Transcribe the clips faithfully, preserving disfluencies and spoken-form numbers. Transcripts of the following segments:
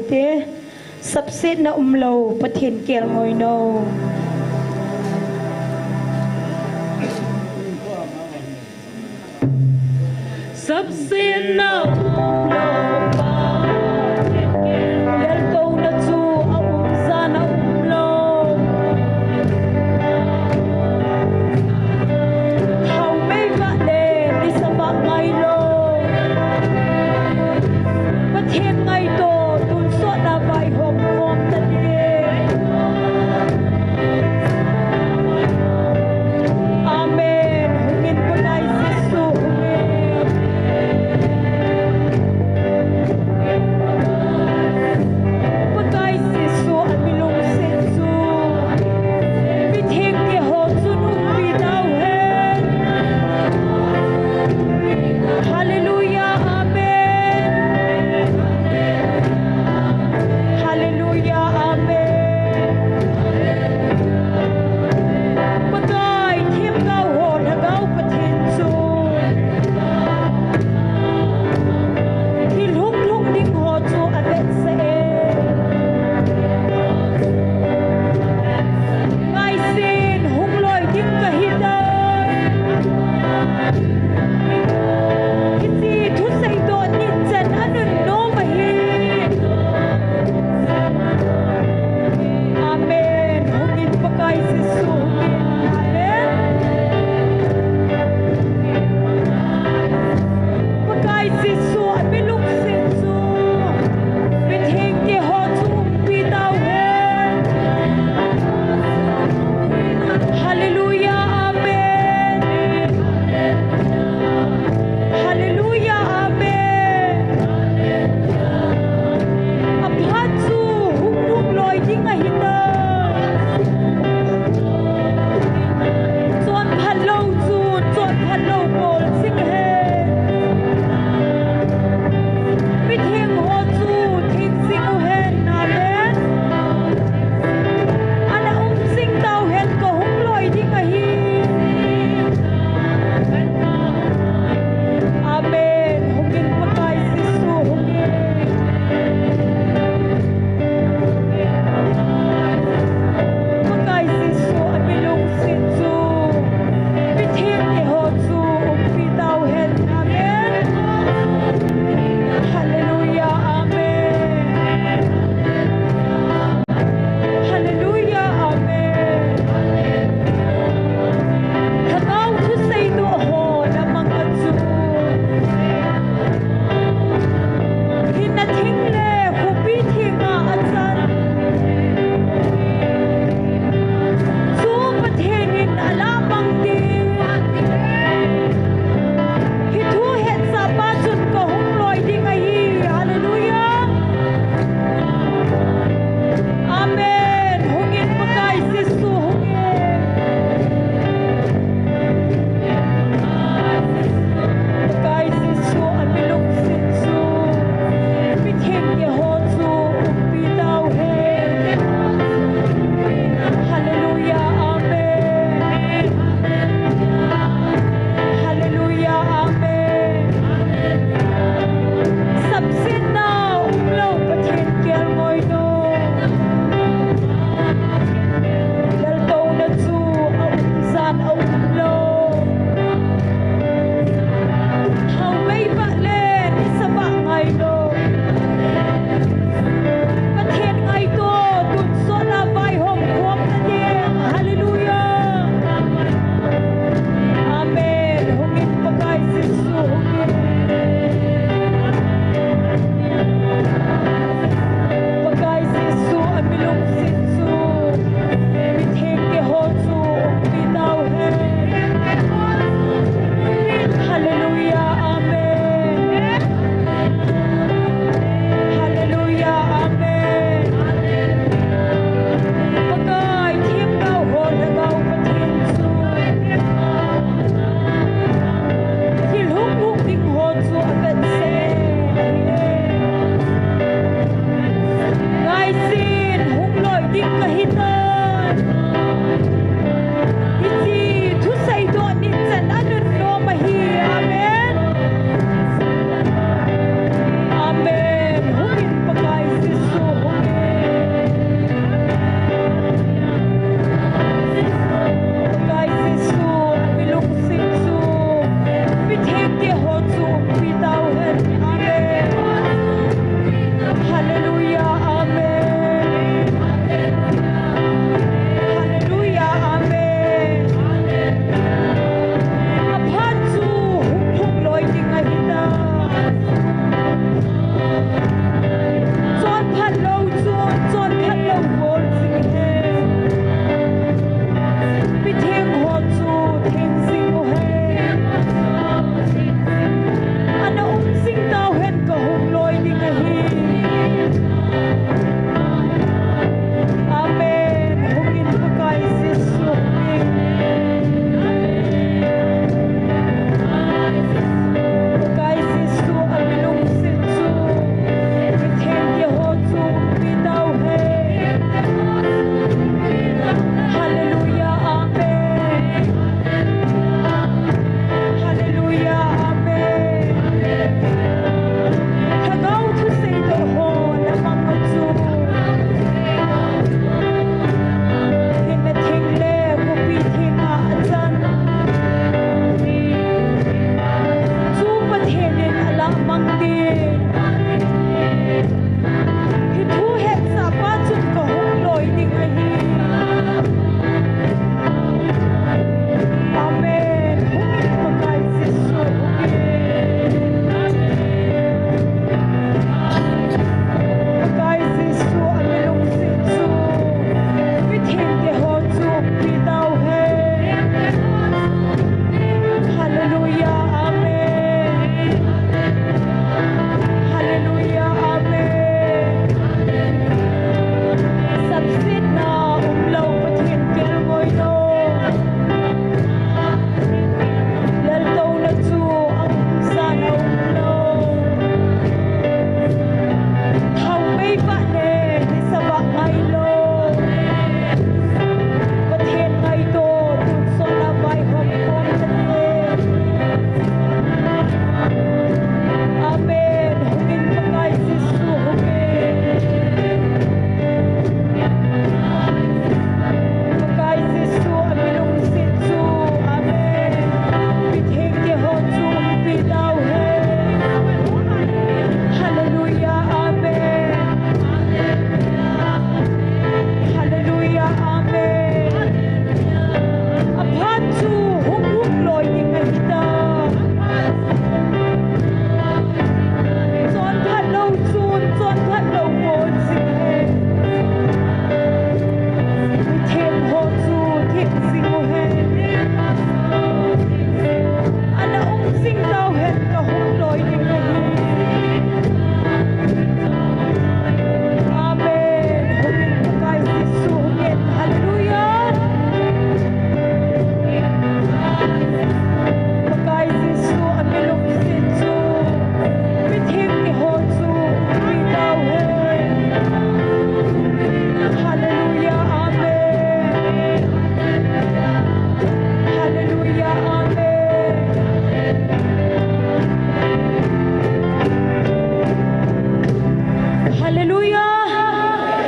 Te, sapsetna umlou Pathen kelngoi nou. Sapsetna umlou Pathen kelngoi nou. Laltouna chu aum jan aumlou. Thaomei vah le nisa vah ngailou. Pathen ngaito, tonsotna vaihom khom tadin. Amen. Hungin Pakai Jesu, hungin.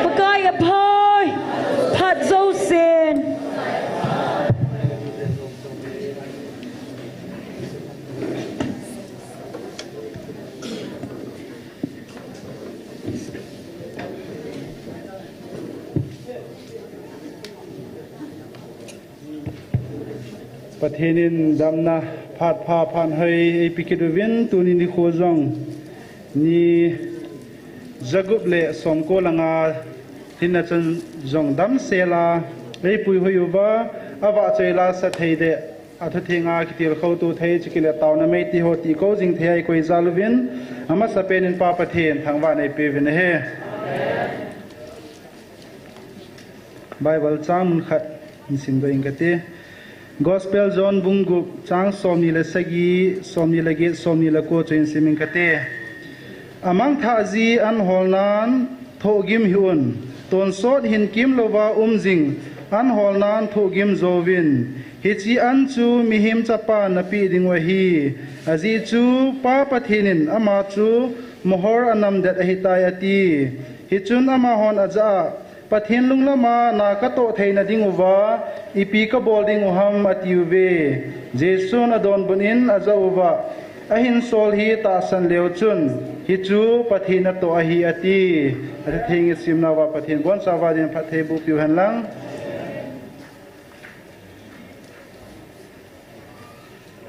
Pakai aphai, phat jousen. Pathen in damna phat pha phat hoi eipe kit uvin, tuni nikho jong ni jagup le somko le nga hinna chan jong damsel a eipui hoi uva, avahchoi la sa thei le athutheng a kitilkhou to thei, chukit le taona meiti ho tiko jing thei a eikoi jal uvin, amasapen in Pa Pathen thangvah in eipe uvin ahi. Bible chang mun khat hin simdoh inge kati. Gospel John bung gup chang somni le sagi, somni le get, somni le ko chu hin sim inge kati. Amangthah ji an holnan thohgim hih un, tonsot hin kimlouva um jing an holnan thohgim jouvin. Hiche an chu Mihem Chapa napeh dingu ahi. Ajeh chu Pa Pathen in ama chu mohor anamdet ahitai ati. Hichun amahon ajah a, Pathen lunglam a na katoh theina dinguva ipi kabol dingu ham atiuve. Jesun adonbut in ajah uva, ahinsol hi tahsan leu chun, hichu Pathen natoh ahi ati. Athutheng isimnauva Pathen bonchauva din phatthei boh peh uhen lang.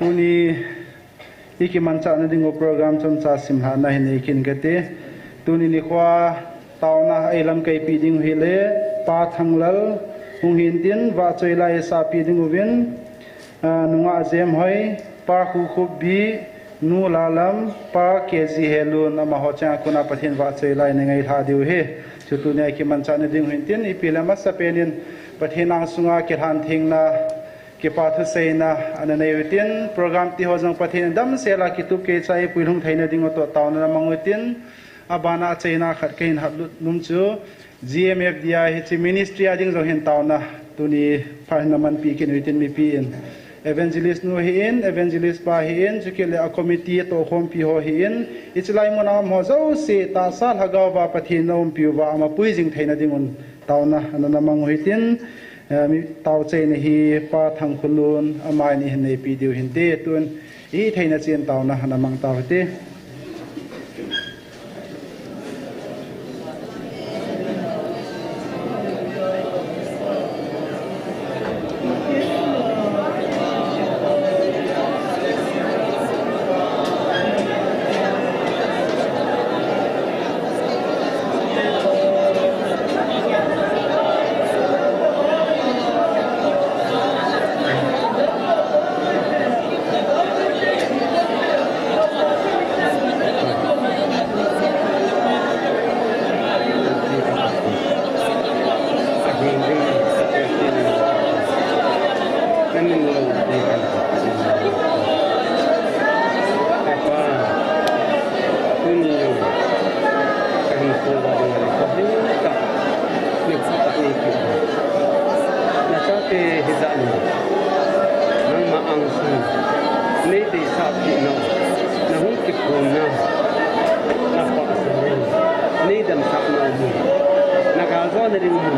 Tuni ikimanchah na dingu program chomcha simlhahna hin nei kit inge kati. Tuni nikhoa taona eilamkai peh ding hile Pa Thanglal hung hintin, vahchoi la eisah peh dinguvin, ah, nungah Jemhoi, Pa Khukhupbi, Nu Lalam, Pa K G Helun, amaho cheng a kona Pathen vahchoi la eingailhah diu ahi. Chu tunia ikimanchah na ding hintin, ipi le amasapen in Pathen angsunga kilhan thengna, kipa thuseina ana nei utin, program tiho jong Pathen in damsel a kitup keicha eipui lhung theina dingu toh taona namang utin, abana achaina khat kahin haplut nom chu, G M F D I hiche ministry a ding jong hin taona tuni phat hin namanpi kit utin, mipi in, evangelist nu hin, evangelist pa hin, chukit le a committee atohkhompi ho hin, hiche lai muna um ho jouse tahsa lhagao va Pathen in aumpi uva amapui jing theina dingun taona ana namang uhitin, eh, mi taochaina hi Pa Thangkhulun, amahin eihin neipi diu hinte, tun itheina cheh taona ana mang tau hite. Nachate hijat in, nangma angsun, nei deisah peh nau, nahung kiphong nau, napha sah in, nei damsah nau mun, nagaljo na ding mun,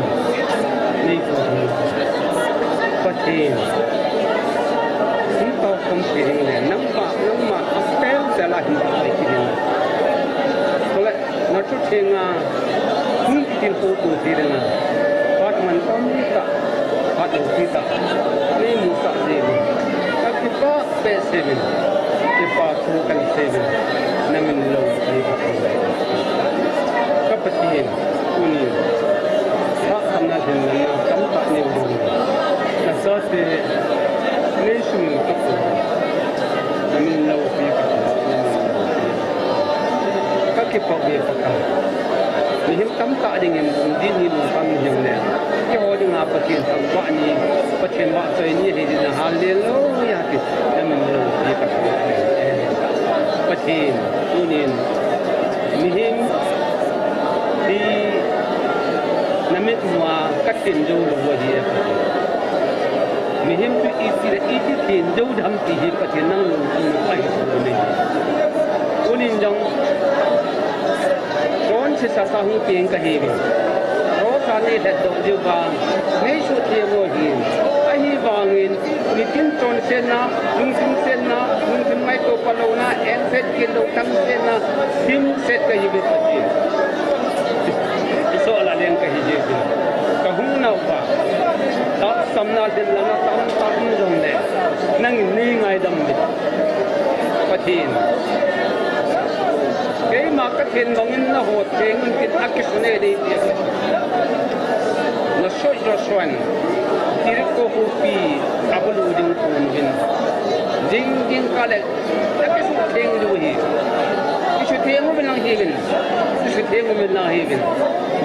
nei kou ding. Pathen, hung taokhompi ding le, nangma, nangma, apeng sela hin taokhompi ding. Kole, Nathu thenga, hung kitilkhou to ti dinga, phat mantam tah, phat loupi tah, nei musah jeh in, kakipah behseh uvin, kipathu kasei uvin, namin loupi kathum. Ka Pathen, tuni, phat tamna lhinna tamtah nei uvin, nachate, nei sumil kathum, namin loupi kathum. Kakipah uve Pakai. Mihem tamtah dingin, ding ni nung kam mihem le. Keiho dinga Pathen thangvah ni, Pathen vahchoi ni, hijeh in hallelujah ti, namin loupi Pakai. Pathen, tunin, mihem, hi, namit mua, katin jou lou ahi e Pathen. Mihem chu iti le iti tin jou dam ti hi Pathen nang lungthim ahi chu nei. Tunin jong, kon Sasa hung peng kahiuvin. Cross a nei lhatdoh diuva, nei suhtheng u ahi. Ahivangin, nitin chonsetna, lungthim setna, lungthim ngaito palouna, etset kinlou thamsetna, thimset kahiuve Pathen. Isoh la leng kahi jeh in. Kahung nauva. Tahsanna lhenlahna tamtah um jongle. Nangin nei ngaidam uvin. Pathen. Keima kathen bangin nahou theng un tin akisun e dei tia. Nasoi Joshua in Jericho khopi abulu ding kon uvin. Jing jingkah le nakisutheng diu ahi. Kisutheng uvin lang hiuvin. Kisutheng uvin lang hiuvin.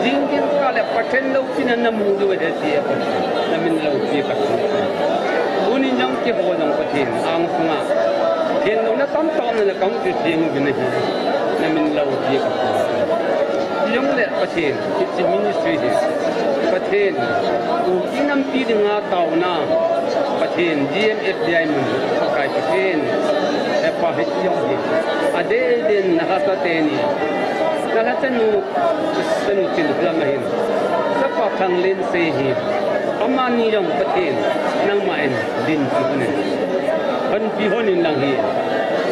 Jing jingkah le Pathen loupina namu diu ahi tia. Namin loupi kati. Tunin jong keiho jong Pathen angsunga thenlouna tamtah umna le kahung kisutheng uvin ahi. Namin loupi kati. Hijongle Pathen, hiche ministry hi Pathen, Kuki nampi dinga taona, Pathen, G M F D I mun, Pakai Pathen, hepa hiche jong hi, adeh din nalhachate ni, nalhachanu, chanu Chinlam ahin, chapa Thanglen sei hi, amani jong Pathen, nangman dinpi honin, honpi honin lang hi,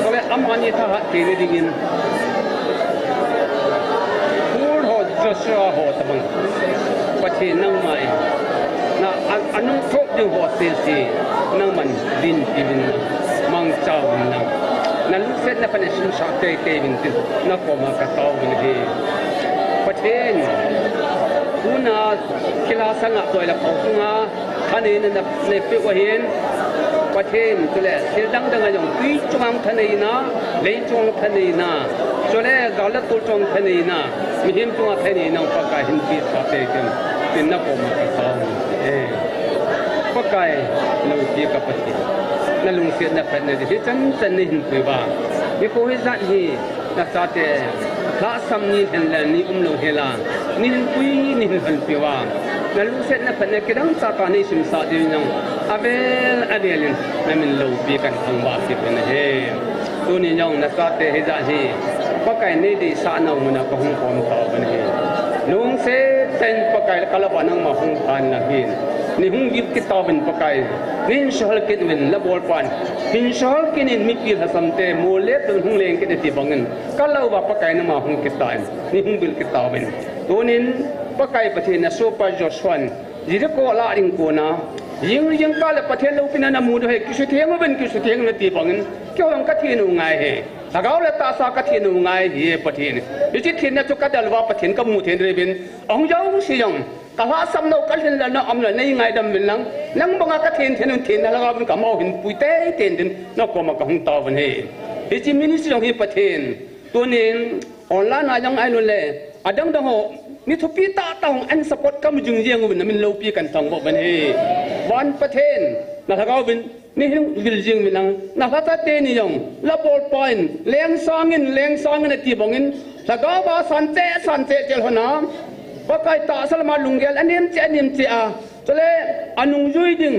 kole amani thahat theina dingin, Hur ho Joshua ho tabang. Pathen nangman. Na a, anung thop ding ho sese. Nangman dinpi uvin lang. Mangcha uvin lang. Nalungsetna phatna simsah teitei uvin tin. Nakoma katao uvin ahi. Pathen. Tuna kilhasanga toila pao sunga. Thaneina na, napeh u ahin, Pathen, chule, thil dang dang a jong, tui chunga thaneina, lei chunga thaneina, chule, gal le tol chunga thaneina, mihem chunga thaneina, Pakai hinpe thei tei uvin, tin nakoma katao e. Pakai, loupi ka Pathen, nalungsetna phatna ding, hichan chan nahin pui uva. Nikho hijat hi, Nachate, lhahsam ni lhen le ni umlou hela, neihin pui, neihin lhonpi uva. Nalungsetna phatna kidang chahtah neisimsah diu jong, avel, avel in, namin loupi kahin thangvah kit uvin ahi. Tuni jong nachate hijat hi, Pakai neideisahna muna kahung khom tauvin ahi. Lungset tah in Pakai le kalou va nangma hung phan lang hin. Neihung vil kit tauvin Pakai. Neihin suhal kit uvin labolpan. Hin suhal kit in mipi lhasam te, molep dun hung leng kit nati bangin. Kalou va Pakai nangma hung kit tan, neihung vil kit tauvin. Tunin, Pakai Pathen nasopa Joshua in, Jericho lah ding kona, jing, jingkah le Pathen loupina namu diu ahi, kisutheng uvin, kisutheng uvin nati bangin, keiho jong kathen u ngai ahi. Lhagao le tahsa kathen u ngai ahi Pathen. Hiche thenna chu kadel uva Pathen kamu thei diuvin, ahung jouse jong, Kalhahsam lou, kalhinlel lou, aum lou, nei ngaidam uvin lang. Nang banga kathen then un thenna lhagao vin kamau hin pui teitei in tin, nakoma kahung tauvin ahi. Hiche ministry jong hi Pathen. Tunin, online a jong ahilouleh, adang dang ho, mi thupi tahtah hung an support kamu jing jeng uvin, namin loupi kahin thangvah uvin ahi. Van Pathen, nalhagao vin, Neihin vil jing uvin lang, nalhachate ni jong, labolpa in, leng sangin, leng sangin ati bangin, lhagao va san cheh, san cheh cheh lhon a, Pakai tahsa lama lunggel, anem cheh, anem cheh a, chule, anungjui ding,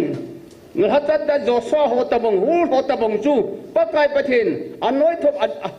nalhachate Joshua ho tabang, Hur ho tabang chu, Pakai Pathen, anoi thop, a, a,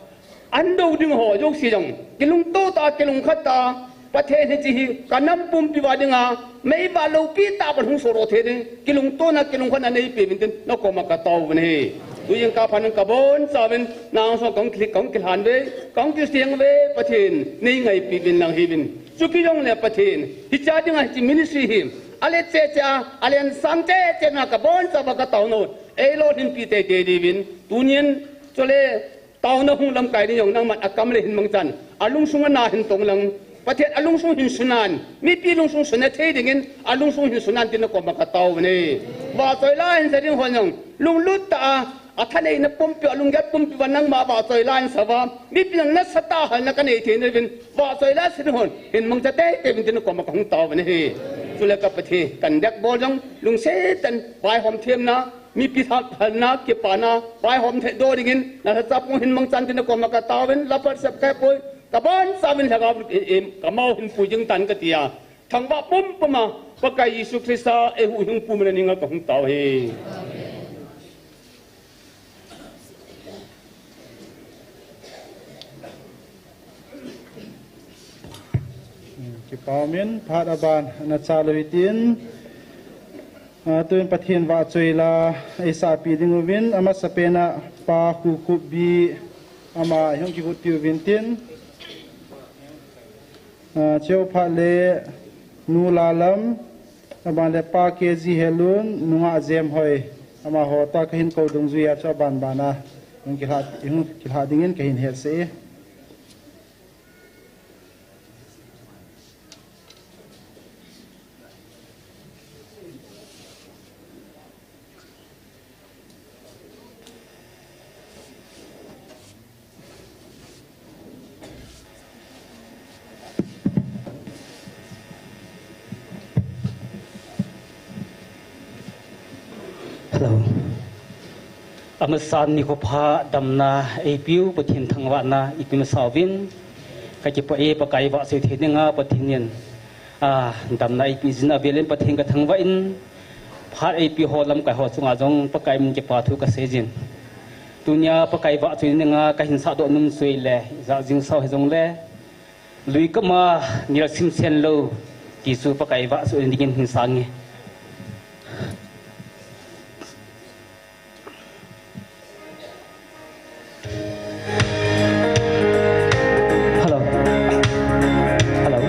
An do ding ho jouse jong, kilungto tah, kilungkhat tah, Pathen hiche hi, kanam pumpi uva dinga, meiva loupi tah ban hung sohdoh thei ding, kilungtona, kilungkhatna neipe uvin tin, nakoma katao uvin ahi. Tujing kaphan kabonchauvin, nang so kahung kile, kahung kilhan uve, kahung kiseng uve, Pathen, nei ngaipi uvin lang hiuvin. Chuti jongle Pathen, hiche dinga hiche ministry hi, ale cheh cheh a, alen sang cheh cheh na kabonchauva katao nau, eilolhinpi teitei diuvin, tunin, chule, Taona hung lamkai ding jong nangman akam le hin mangchan, alungsung ana hin tong lang. Pathen alungsung hin sunan, mipi lungsung sunna thei dingin, alungsung hin sunan tin nakoma katao uve. Vahchoi la hin sa ding hon jong, lunglut tah a, athaneina pumpi, alunggel pumpi uva nangma vahchoi la hin sa uva, mipi jong nasatah a halna kanei thei nauvin, vahchoi la sa ding hon, hin mangcha teitei uvin tin nakoma kahung tao uve. Chule ka Pathen, kahin dek bol jong, lungset tah in, vaihom themna, Mipi thahatna, kipana, vaihom thei doh dingin, nalhacha pung hin mangchan tin nakoma katao uvin, la phat sep kai poi, kabonchauvin lhagao, em, kamau hin pui jing tan kati a. Thangvah pumpum a, Pakai Jesu Christa, eihuhhingpu mina ninga kahung tao uve. Pau min phat aban na cha lo hitin, a, tuin Pathen vahchoi la eisahpi ding uvin, amasapen a Pa Khukhupbi ama hung kivutpi uvin tin, a, cheu phat le Nu Lalam, aban le Pa K G Helun, nungah Jemhoi, amaho ta kahin kou dungjuia chu aban bana hung kilha, hung kilha dingin kahin hetsah e. Hello. Amasan nikho pha damna eipeu Pathen thangvahna ipi masa uvin. Kakipah e Pakai vahchoi thei dinga Pathen in, a, damna eipeh jin avelin Pathen kathangvah in, phat eipeh ho lamkai ho chunga jong Pakai min kipa thu kaseijin. Tunia Pakai vahchoi dinga kahin sahdoh nom chu ahile, ijat jing sao hijongle, lui kama nilsim sen lou, ti chu Pakai vahchoi dingin hin sange. Hello. Hello.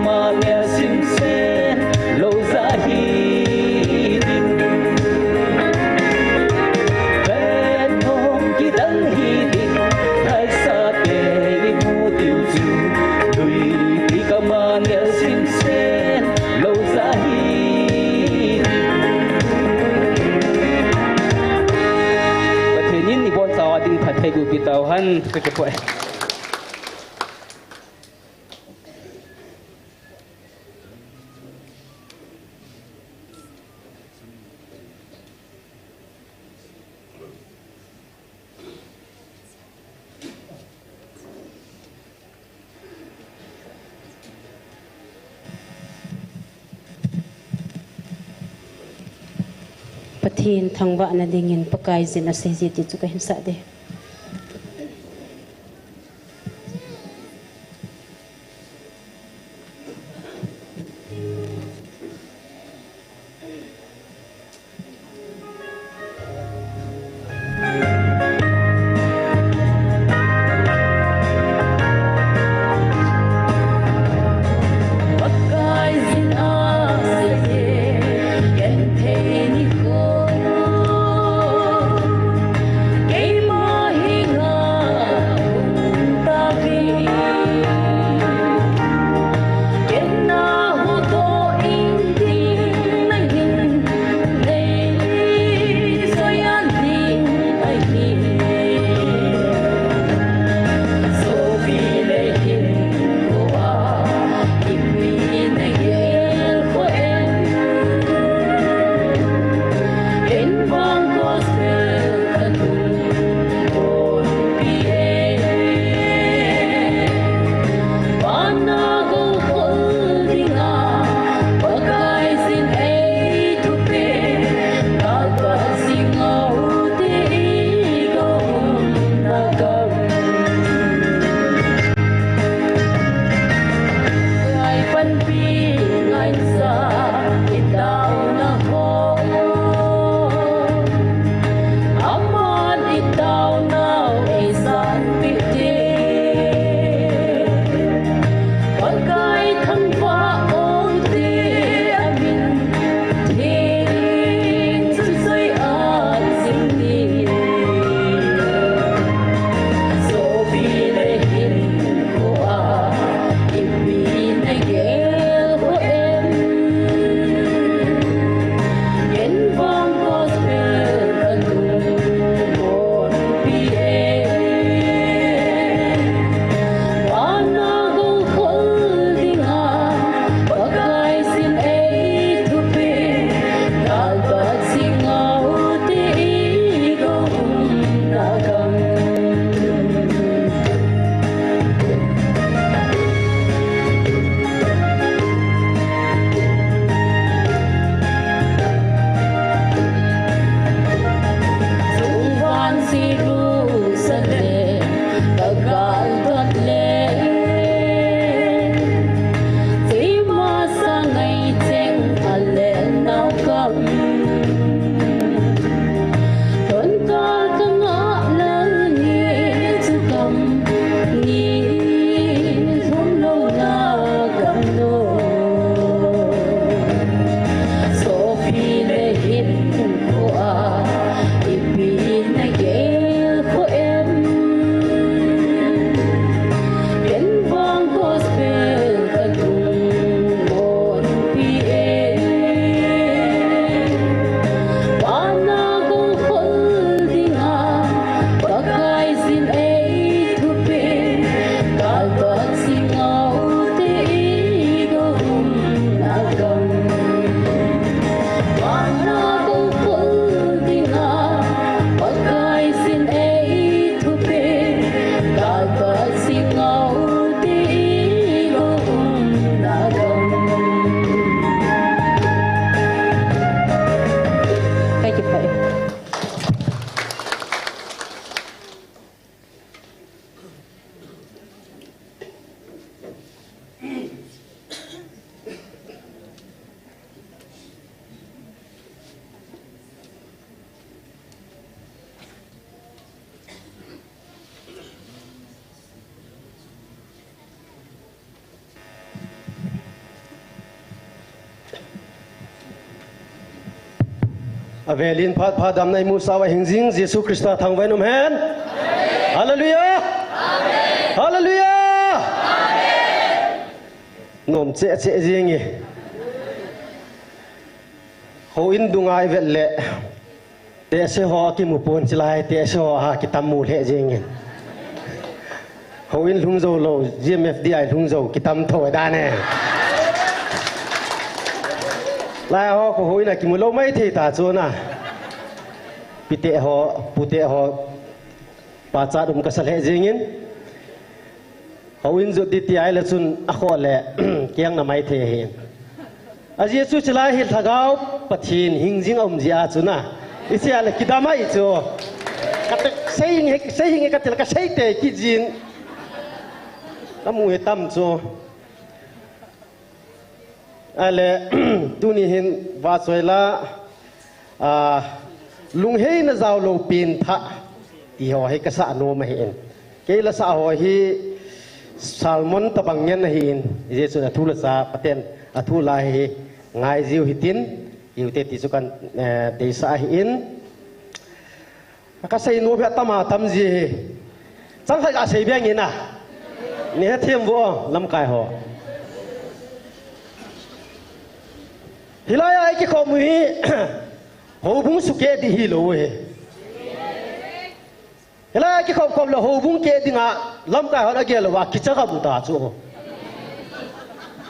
Mania simsen lo ja hi ding. Vet nom kidang hi ding. Haisa te i mu diu chu. Lui ti ka mania simsen lo ja hi ding. Pathen in i bol chawa ding phatthei boh pi tau hen. Ka kipah e. Pathen thangvahna dingin Pakaiyin asei ji ti chu kahin sah ding. Avelin phat phat damna imusah uva hingjing Jesu Christa thangvah in umhen. Hallelujah! Hallelujah! Nom cheh cheh jing e. Houin dunga ivet le, tehse ho akimu pon, chulai tehse ho a kitam mu lheh jingin. Houin lhung jou lou, G M F D I lhung jou, kitam tho dan e. Lai ho kho houin a kimu lou maithei ta chu na. Pite ho, pute ho, pachat um kasa lheh jingin. Houin jot ding ti ahile chun akhoh le kiang na maithei ahin. Ajeh chu chulai hi Lhagao Pathen hingjing aum jeh a chu na. Iche a le kidam ahi chu. Kate, sei hing e, sei hing e kati le kasei tei kit jin. Kamu hi tam chu. Ale, tuni hin vachoi la, a, lungheina jaolou pengthah, ti ho hi kasah nom ahin. Kei lasah ho hi sermon tabang ngen ahin, hijeh chun athu lasa, paten athu la hi ngai jiu hitin, hiu te ti chu kan, eh, deisah ahin. Kasei nom hi atam atam ji hi. Chang khat kasei beng in a. Nei hethem vo, lamkai ho. Hilai a ikikhom u hi, houbung sukeh ding hilou hi. Hilai a kikhom khom le houbung keh dinga, lamkai hon agel uva, kicha gam u ta chu.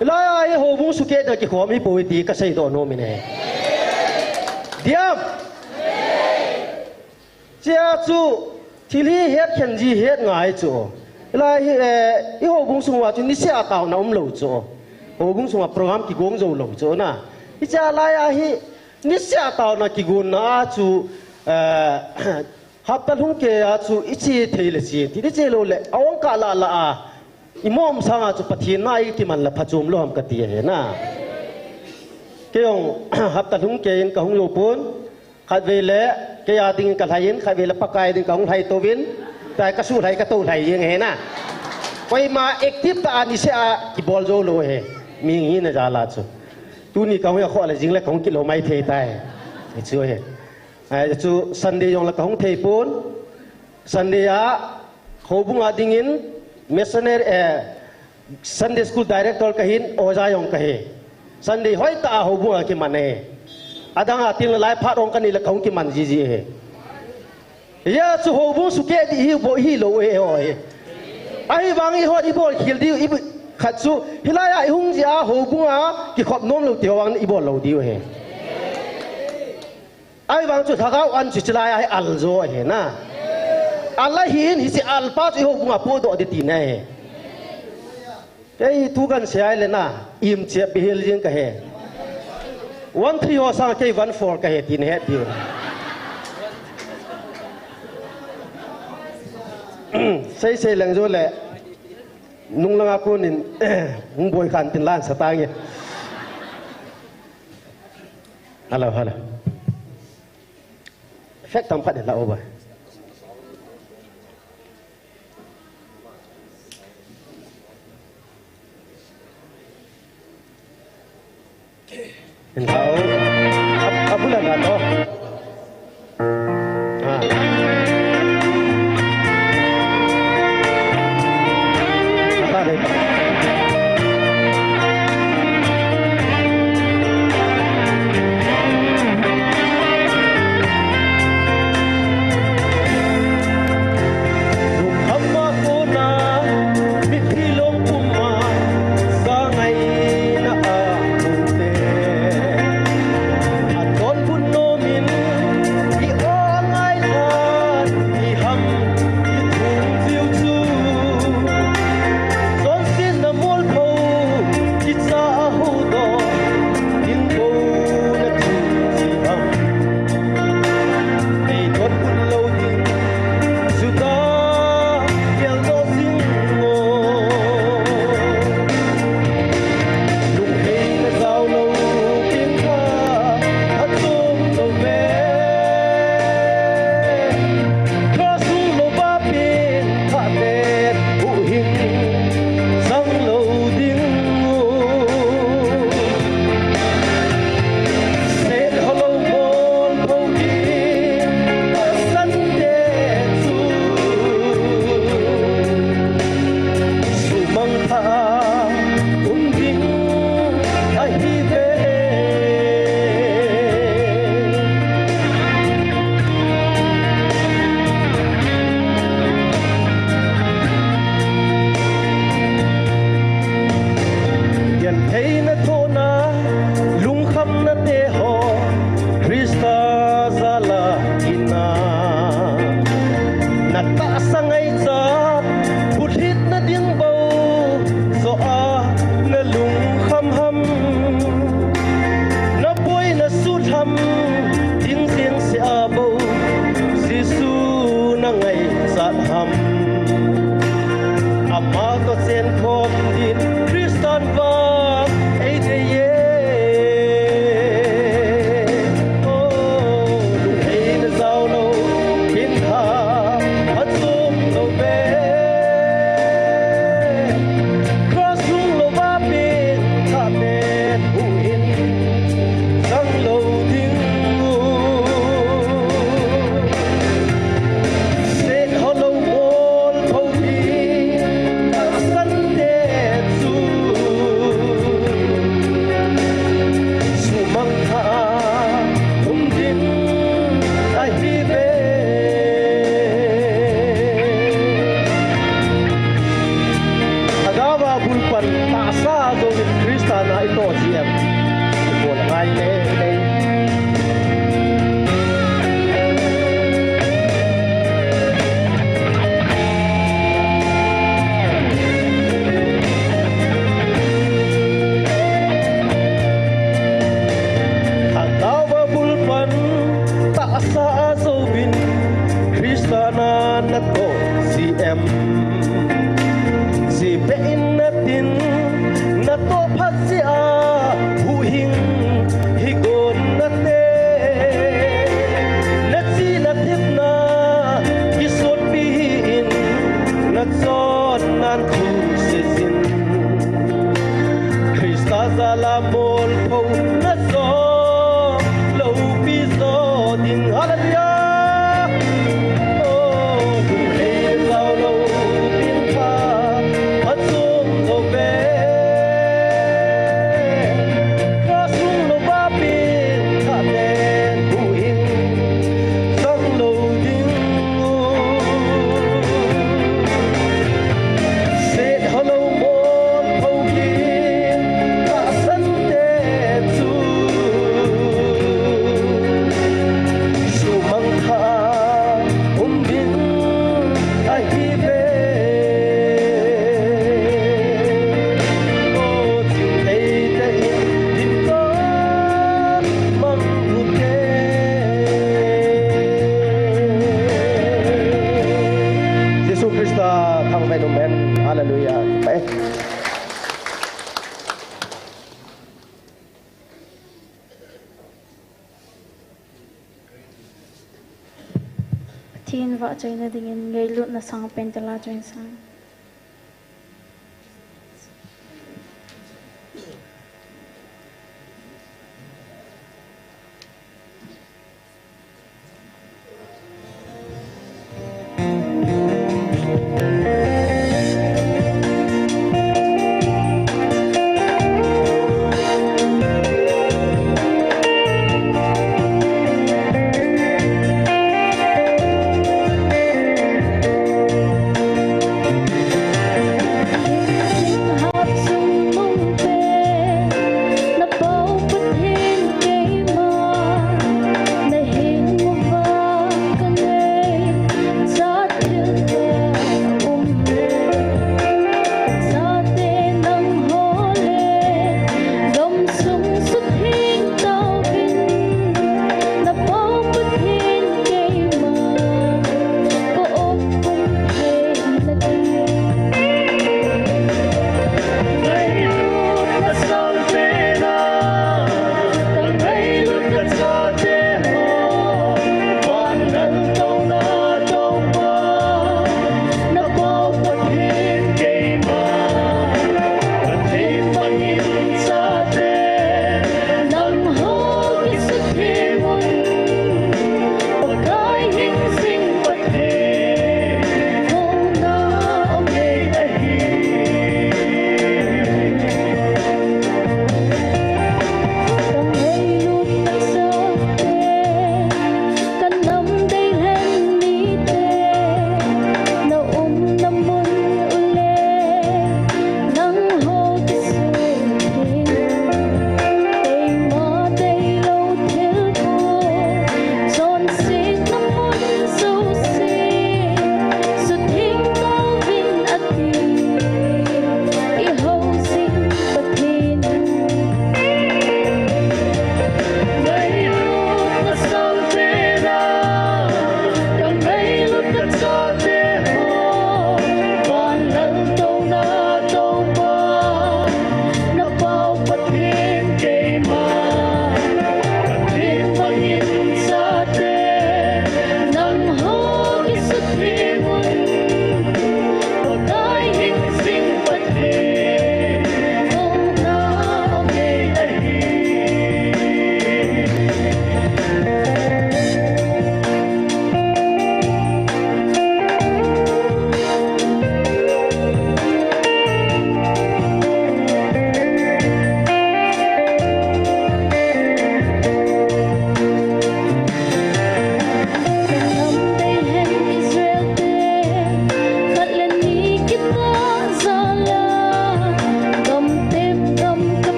Hilai a hi houbung sukeh dinga kikhom hi poi ti kasei doh nom in ahi. Diam. Chea chu, thil hi het khen ji het ngai chu. Hilai hi, eh, i houbung sung uva chu niseh a taona umlou chu. Houbung sunga program kigong jou lou chu na. Hichea lai a hi, niseh a taona kigonna a chu, eh, hapta lhung kei a chu iche thei le che, ti iche lou le, a ong kah lah lah a, i mom sanga chu Pathen na a ikiman le phachom lou ham kati ahi na. Kei jong, hapta lhung kei in kahung jou pon, Khatvei le, kei a dingin kalhai in, khatvei le Pakai ding kahung lhai touvin, tai kasuh lhai katou lhai jeng ahi na. Koima active tah a niseh a kibol jou lou ahi. Mihing hina jal a chu. Tuni kahung akhoh le jing le kahung kit lou maithei tai. Hichu ahi. Ai, chu Sunday jong le kahung thei pon. Sunday a, houbung a dingin, missionary, eh, Sunday school director kahin, oja jong kahi. Sunday hoitah a houbung a kiman ahi. Adang a til nalai phat ong kanei le kahung kiman jiji ahi. Hijeh chun houbung sukeh ding hi bou hilou ahi ho ahi. Ahivang ihon ibol khel diu, i khat chu, hilai a ihung jeh a houbung a kikhop nom lou ti ho vang ibol lou diu ahi. Ahivang chu Lhagao an chu chulai a hi al jo ahi na. Al ahin hiche al pa chu i houbung a pohdoh ding tina ahi. Kei thu kahin sei ahile na, im chep bihil jing kahi. One three ho sang kei one four kahi ti nahet diu. Sei sei leng jo le, nung langa konin, hung boi khan tin lan sa tange. Hello, hello. Effect tam khat in la over. In la over. Ab-, abula na to. Ah. Thangtao a bulpan tahsa a jouvin Christa na natoh jiem. Jibeh in natin natoh phat jeh a huhhing higon nate. Nachih nathepna kisutpi hih in nachonnan thusei jin. Christa jal a molpho najo loupi jo ding. Hallelujah. Oh, hung hei jao lou ding pha, phat sung lou ve. Ka sung lou va pin, ka ten bu in, sang lou ding u. Set holou molpho hi, tahsan te chu. Sumang tha um ding ahi ve. O, chingthei te in din to mang u te. Jesu Christa thangvah in um hen. Hallelujah. Bye. Pathen vahchoina dingin ngailutna sangpen tala choisang.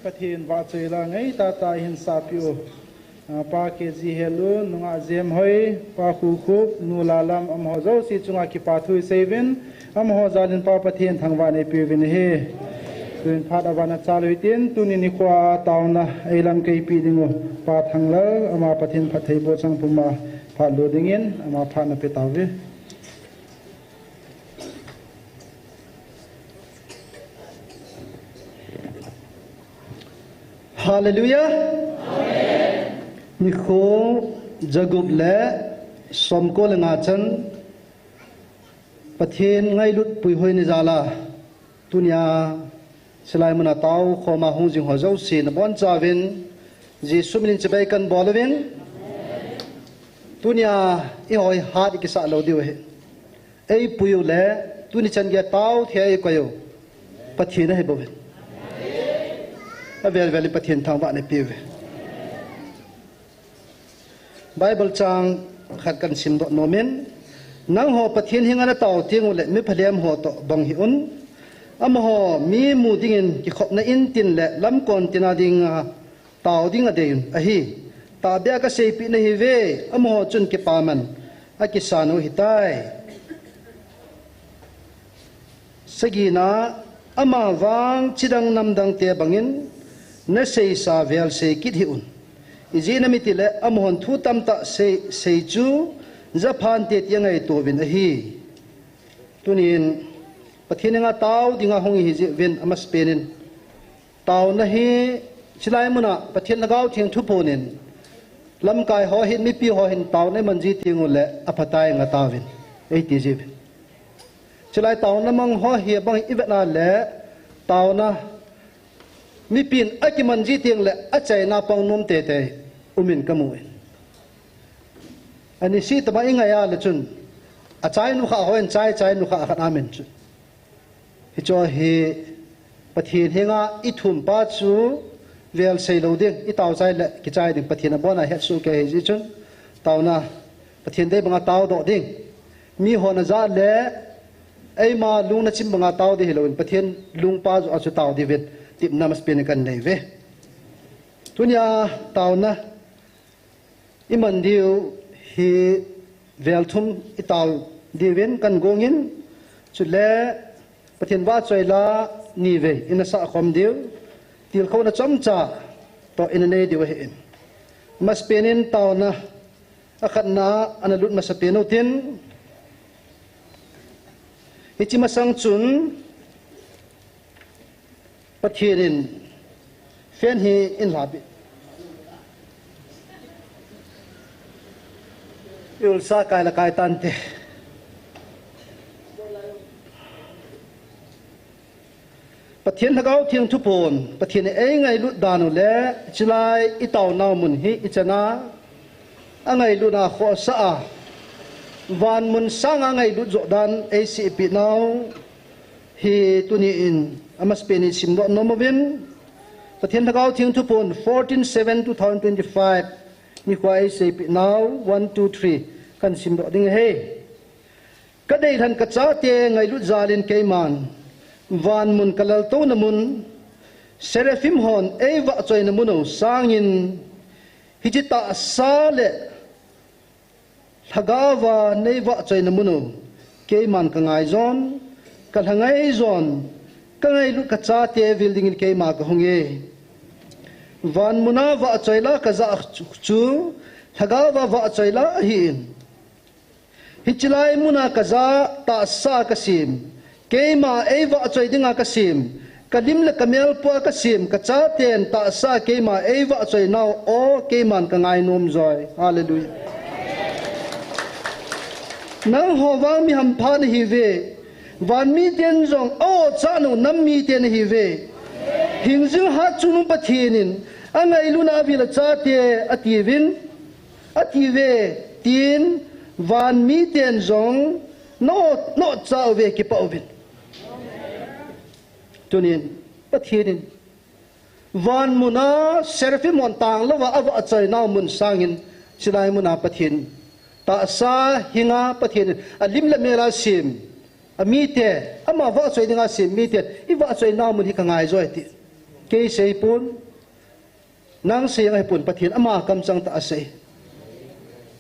Pathen vahchoi la ngai tah tah hin sapeh u. Ah, Pa K G Helu, nungah Jem Hoi, Pa Khu Khup, Nu Lalam, amaho jouse chunga kipa thu isei uvin, amaho jal in Pa Pathen thangvah in eipeh uvin ahi. Tuin phat aban achal u hitin, tuni nikho a taona eilamkai peh ding u Pa Thanglal, ama Pathen phattheiboh chang puma phat lo dingin, ama phat ana pe tauve. Hallelujah. Nikho jagup le somko le nga chan Pathen ngailut puihoi ni jal a, tunia hilai muna tao khoma hung jing ho jouse nabonchauvin Jesu minin chibai kabol uvin. Tunia eiho hi hat ikisah lou diu ahi. Eipui u le, tuni chan geiya tao thei a eikoi u Pathen ahi bouvin. Avel vel in Pathen thangvah in eipeh uve. Bible chang khat kahin simdoh nom in, nangho Pathen henga natao teng uleh mi phalem ho toh bang hih un. Amaho mi mu dingin kikhopna in tin le lamkon tin a dinga tao ding adei un ahi. Tahbeh a kaseipeh nahiuve, amaho chun kipaman akisan u ahitai. Sagina, amavang chidang namdang te bangin naseisa vel sei kit hih un. Ijeh inem itile amahon thu tamtah sei, sei chu japhante tia ngaito uvin ahi. Tunin Pathen henga tao dinga hung ihi jeh uvin amasapen in taona hi hilai muna Pathen Lhagao Theng thuphon in lamkai ho hin, mipi ho hin taona iman ji teng uleh aphatai ngatauvin eiti jeh uvin. Hilai taona mang ho hi abang ivet na le taona mipin akiman ji teng le achaina pang nom teitei umin kamu in. Ani sih tobang ingai a le chun, achai nu kha hon chai, chai nu kha khat amen chu. Hichu hi Pathen henga ithum pa chu vel sei lou ding, itao chai le kichai ding Pathen abona hetsoh kei ahi jeh chun, taona Pathen dei banga taodoh ding. Mihon ajah le eima lungna chim banga tao ding hilouvin Pathen lungpa joh a chu tao diuvin tepna masapen in kahin nei uve. Tunia taona iman diu hi vel thum itao diuvin kahin gong in, chule Pathen vahchoi la nivei ina sah khom diu, tilkhouna chomcha toh ina nei diu ahi in. Masapen in taona akhatna ana lut masapen u tin, hiche masang chun Pathen in fan hi in lha peh. I ulsa kai la kai tante. Pathen Lhagao Theng thuphon, Pathen in eingailut dan u le, hilai itaonau mun hi ichan a, angailutna khohsah a, van mun sanga ngailut joh dan eiseipeh nau hi tuni in amasapen in simdoh nom uvin. Pathen Lhagao Theng thuphon fourteen seven two thousand twenty-five nikho a eiseipeh nau one, two, three kahin simdoh ding ahi. Ka deilhen ka chate ngailut jal in keiman van mun ka laltouna mun, Seraphim hon eivahchoina mun u sangin, hiche tahsa le Lhagao va neivahchoina mun u keiman ka ngaijon, ka lhangai jon, ka ngailut ka chate vil dingin keima ka hung e. Van mun a vahchoi la ka jah chu Lhagao va vahchoi la ahi in. Hiche lai mun a ka jah tahsa ka sem, keima eivahchoi dinga ka sem, ka lim le ka mel pua ka sem, ka chaten tahsa keima eivahchoi nau aw keiman ka ngainom joi. Hallelujah. Nangho vang mi hampha nahiuve, van miten jong aw chanu nam mite nahiuve. Hingjing Hatchungnung Pathen in angailutna avil a chate atiuvin, atiuve, tin van miten jong na, na chauve kipah uvin. Tunin Pathen in van mun a Seraphim hon tanglouva avahchoi nau mun sangin, hilai mun a Pathen tahsa hinga Pathen in alim le mel a sem amite, ama vahchoi dinga sem mite, ivahchoi nau mun hi ka ngai joi ati. Kei seipon, nang sei ahipon, Pathen ama kamchang tah a sei.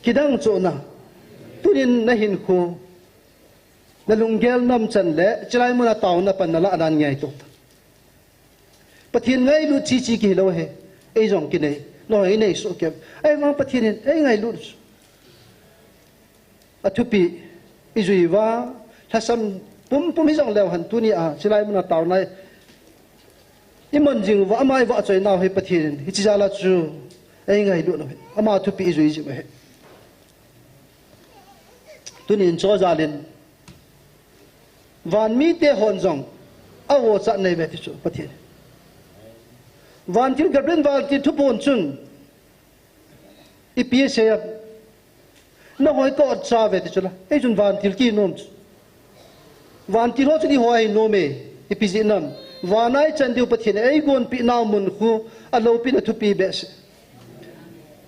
Kidang chohna, tunin nahinkho, nalunggel namchan le chilai muna taona pan nalah nan ngaito. Pathen ngailut chichi kihilou ahi. Ei jong kinei. Nahoi inei soh kei. Ahivang Pathen in ei ngailut. Athupi ijui uva, lhasam pumpum hijong leu hen tunia chilai muna taona iman jing uva, ama ivahchoi nau hi Pathen in hiche jal a chu ei ngailut u ahi. Ama thupi ijui jing u ahi. Tunin chu jal in van mite hon jong a-o cha nei uve ti chu Pathen. Vantil Gabriel vantil thuphon chun ipi asei em? Nahoi ka-o cha uve ti chu la. Ei chun vantil kinom chu. Vantil ho chun ihoi nom e. Ipi jeh ham? Vana ichan diu Pathen in eigonpeh nau mun khu aloupina thupi behseh.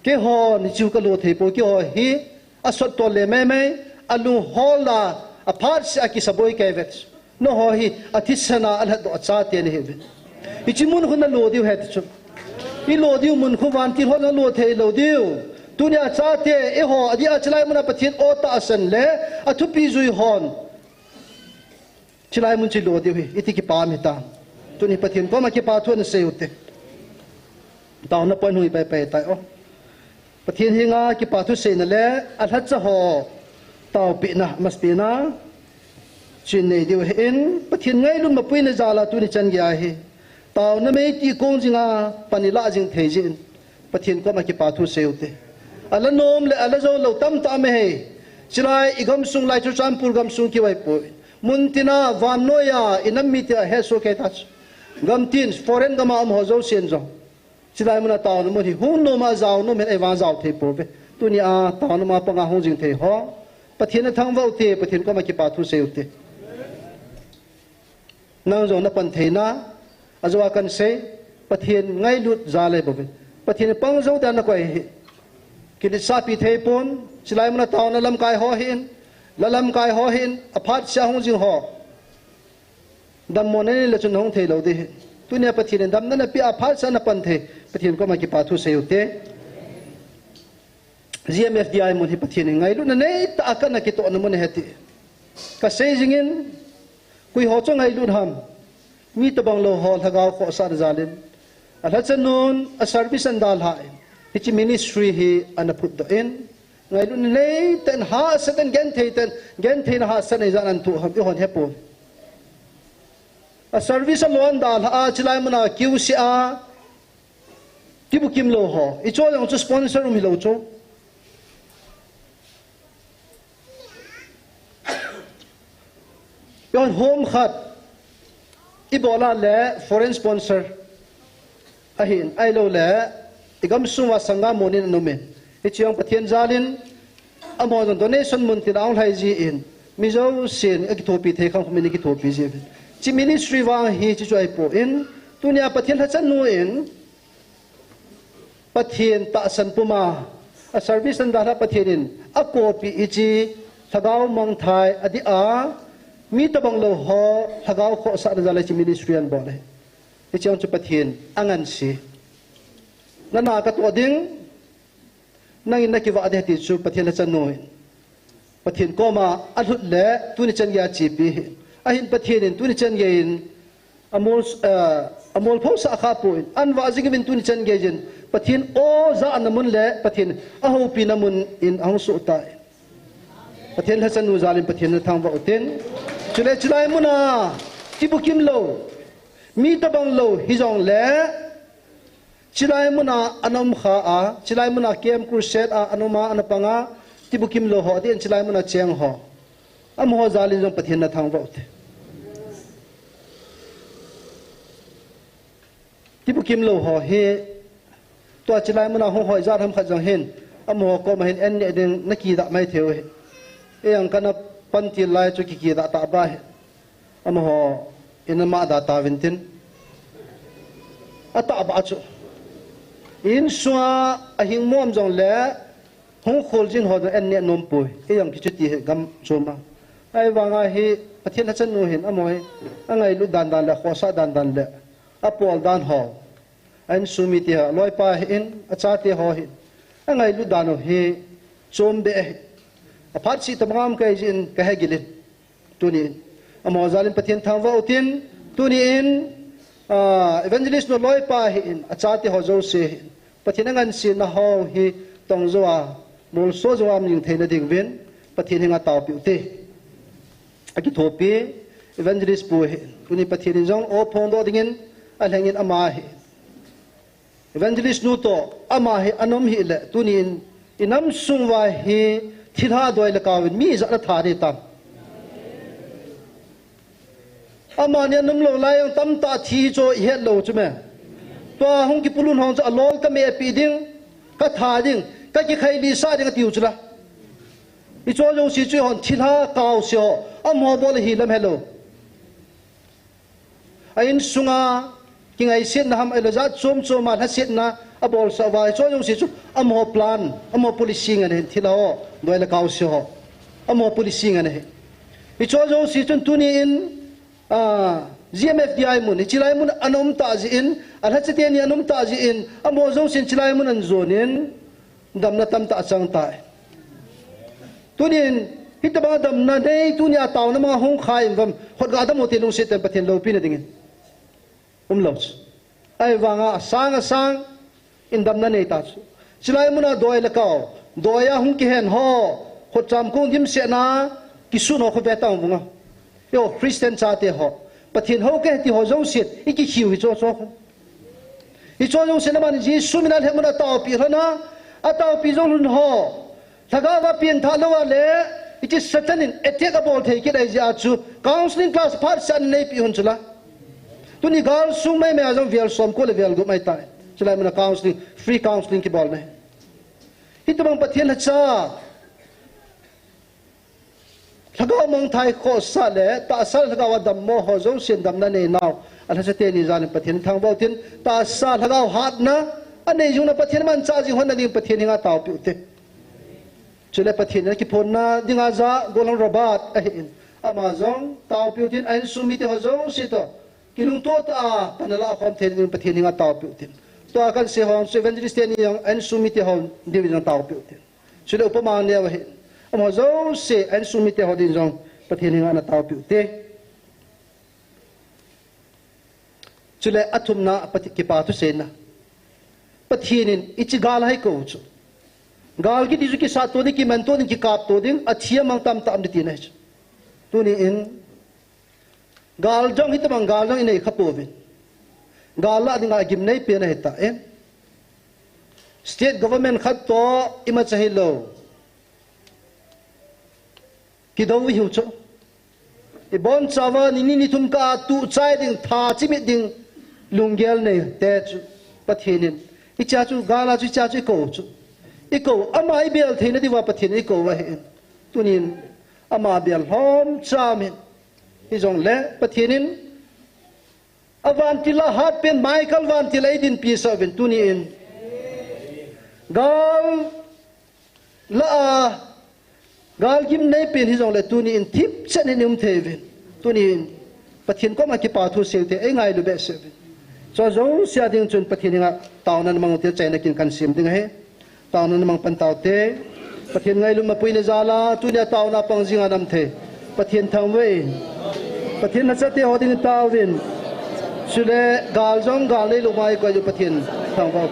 Keihon hichu kalo thei pou, keiho hi asot tol le maimai, alunghol a, aphat seh a kisaboi kei uve. Nangho hi athisan a alhatdoh a chate nahiuve. Hiche mun khu nalo diu ahi ti chu. Ilo diu mun khu vantil ho nalo thei lou diu. Tunia chate, eiho, adeh a chilai muna Pathen o tahsan le athupi jui hon chilai mun chu ilo diu ahi, iti kipah ham hitam. Tuni Pathen koma kipathu nasei ute. Taona point hung hi paipai tai o. Pathen henga kipathu seina le alhacha ho taopehna, masapen a chu inei diu ahin, Pathen ngailut mapuina jal a tuni chan geiya hi taona meitih kong jinga pan ilah jing thei jeh in Pathen koma kipathu sei ute. Ala nom le ala jou lou tamtah um ahi. Chilai igamsung lai Churachandpur gamsung kivai poi. Muntina vannoiya inam mite ahesoh kei ta chu. Gamtin foreign gam a umho jousen jong chilai muna taona mun hi hung nom a jao nom hen, ahivang jao thei pouve. Tunia taona mun a panga hung jing thei ho Pathen athangvah ute, Pathen koma kipathu sei ute. Nang jong napan theina, ajou a kahin sei, Pathen ngailut jal ahi bouvin. Pathen pang jou dan nakoi ahi. Kiletsahpi thei pon, chilai muna taona lamkai ho hin, la lamkai ho hin, aphat seh a hung jing ho. Dammo nanei le chun nahung thei lou ding ahi. Tunia Pathen in damna napeh a phat seh a napan thei, Pathen koma kipathu sei ute. G M F D I mun hi Pathen in ngailutna neitah a kana kitohna mun ahi ti kasei jingin, koi ho chu ngailut ham? Mi tobang lou ho lhagao khohsahna jal in, alhacha nun a service ana dalhan, hiche ministry hi ana phutdoh in, ngailutna neitah in, hahsat in, genthei tah in, gentheina hahsatna ijat ana thoh ham, eihon hepon. A service alou ana dalha a, chilai muna kiuseh a, kibukim lou ho. Hicho jong chu sponsor um hilou chu. Eihon home khat ibol a le foreign sponsor ahin, ahilou le igamsung uva sangam monin ana um in. Hiche jong Pathen jal in, amaho jong donation mun tin ahung lhai jin, mi jousen akithopi thei kham kham in akithopi jiuvin. Hiche ministry vang hi hiche chu ahipon, tunia Pathen lhacha nu in, Pathen tahsan puma a service ana dalha Pathen in akoipeh hiche lhagao mangthai adeh a, mi tobang lou ho lhagao khohsahna jal a hiche ministry ana bol ahi. Hiche jong chu Pathen angansei. Nana katoh ding, nangin nakivah ding ahi ti chu Pathen lhacha nu in Pathen koma alhut le tuni chan geiya achepi ahi. Ahin Pathen in tuni chan geiyin amol, eh, amolphou sah kha pon, ahin vah jing uvin tuni chan geiyin Pathen o jahna mun le Pathen ahoupina mun in ahung soh tai. Pathen lhacha nu jal in Pathen nathangvah utin. Chule chilai muna kibukim lou, mi tobang lou hijongle, chilai muna ana um kha a, chilai muna camp crusade a ana um a, ana pang a, kibukim lou ho, adeh in chilai muna cheng ho, amaho jal in jong Pathen nathangvah ute. Kibukim lou ho hi, tua chilai muna hung hoi jat ham khat jong hin, amaho koma hin an neh ding nakidah mai thei u ahi. Ei jong kana pantil lai chu kikidah tah ba ahi. Amaho in ama da tauvin tin. Atah ba chu, insunga ahing mong jongle, hung kholjin ho jong an neh nom poi. Ei jong kichuti ahi gam chom a. Ahivanga hi Pathen lhacha nu hin amaho hi angailut dan dan le, khohsah dan dan le, apol dan ho, a insung mite ho, loipa hin, achate ho hin, angailut dan u hi chom be ahi. Aphat sih tabang ham kahi jin kahe gilin. Tunin, amaho jalin Pathen thangvah utin, tunin, ah, evangelist nu loipa hin, achate ho jouse hin, Pathen angansena ho hi tong jou a, molso jou a um jing theina dinguvin, Pathen henga taopi ute. Akithopi, evangelist pu hin, tuni Pathen in jong o phongdoh dingin, alhengin ama hi. Evangelist nu toh, ama hi anom hile, tunin, inam sung uva hi, thilha doi le kaovin, mi ijat a tha ding tam. Amani anom lou lai jong tamtah thi chu ihet lou chu me. Tua hung kipulun hon chu alol kameh pi ding, katha ding, kakikhai lisa ding atiu chu la. Hicho jouse chu hon thilha kaose ho, amaho bol hi lam helou. A insunga, kingaisetna ham ahilou jat chom chom a lhasetna abolsah uva, hicho jouse chu amaho plan, amaho policy ngen ahi, thilha ho, doi le kaose ho. Amaho policy ngen ahi. Hicho jouse chun tunin, ah, G M F D I mun, hichelai mun ana um tah jeh in, alhacha teni ana um tah jeh in, amaho jousen hichelai mun ana jonin, damna tamtah achang tai. Tunin, hitabang damna nei, tunia taona manga hung kha in vang, khut ga dam u te lungset ten Pathen loupina dingin. Umlou chu. Ahivanga asang asang in damna nei ta chu. Hichelai muna doi le kao, doi a hung kihen ho, khutcham kong dimset na, kisun ho khu ve tang vunga. Yo, Christian chate ho, Pathen hou kahi ti ho jousen, ikikhiu hicho cho khu. Hicho jousen amani Jesu mina lhemuna ataopi lhona, ataopi jou lhon ho. Lhagao va pengthah lou a le, hiche Satan in attack abol thei kit ahi jeh a chu, counseling class phatseh a neipi hon chu la. Tuni gal sung maimai a jong vel som ko le vel gup mai tai. Chulai muna counseling, free counseling kibol na hi. Hitabang Pathen lhacha. Lhagao mangthai khohsah le, tahsa lhagao a dammo ho jousen damna nei nau. Alhacha teni jalin Pathen thangvah utin, tahsa lhagao hatna, anei jing na Pathen manchah jing hon na ding Pathen henga taopi ute. Chule Pathen in akiphonna dinga ja, Gollhang Robert ahin. Ama jong taopi utin a insung mite ho jouse toh. Kilungto tah a, pan ala khom thei ding Pathen henga taopi utin. Tua kan sei ho chu evangelist teni jong a insung mite ho diuvin jong taopi utin. Chule upama neo ahin. Amaho jouse a insung mite ho din jong Pathen henga na taopi ute. Chule athumna Pathe-, kipa thuseina. Pathen in hiche gal a hi kou chu. Gal kiti chu kisat to ding, kiman to ding, kikap to ding, athi amang tamtah um ding tina ahi chu. Tunin, gal jong hitabang gal jong inei kha pouvin. Gal lah dinga gimnei pen ahi tan. State government khat toh imacha hilou. Kidou ihiu chu. Ibonchauva ni ni ni thum kah a tuh chai ding, tha chimit ding, lunggel nei te chu. Pathen in. Hichea chu, gal a chu, hichea chu ikou chu. Ikou, ama ibel theina diuva Pathen in ikou ahin. Tunin, ama bel lhomcha min. Hijongle, Pathen in, avantil a hatpen Michael vantil a eidinpi sah uvin tunin. Gal lah a, gal gimnei pen hijongle tunin thipchet in i um thei uvin. Tunin Pathen koma kipa thu seite, eingailu behseh uvin. Chua jousea ding chun Pathen henga taona namang ute, chaina kin kan sem ding ahi. Taona namang pan taute. Pathen ngailut mapui le jal a, tunia taona pang jinga nam thei. Pathen thangvah in. Pathen nachate ho ding taovin. Chule gal jong gal neilou mai koi u Pathen thangvah.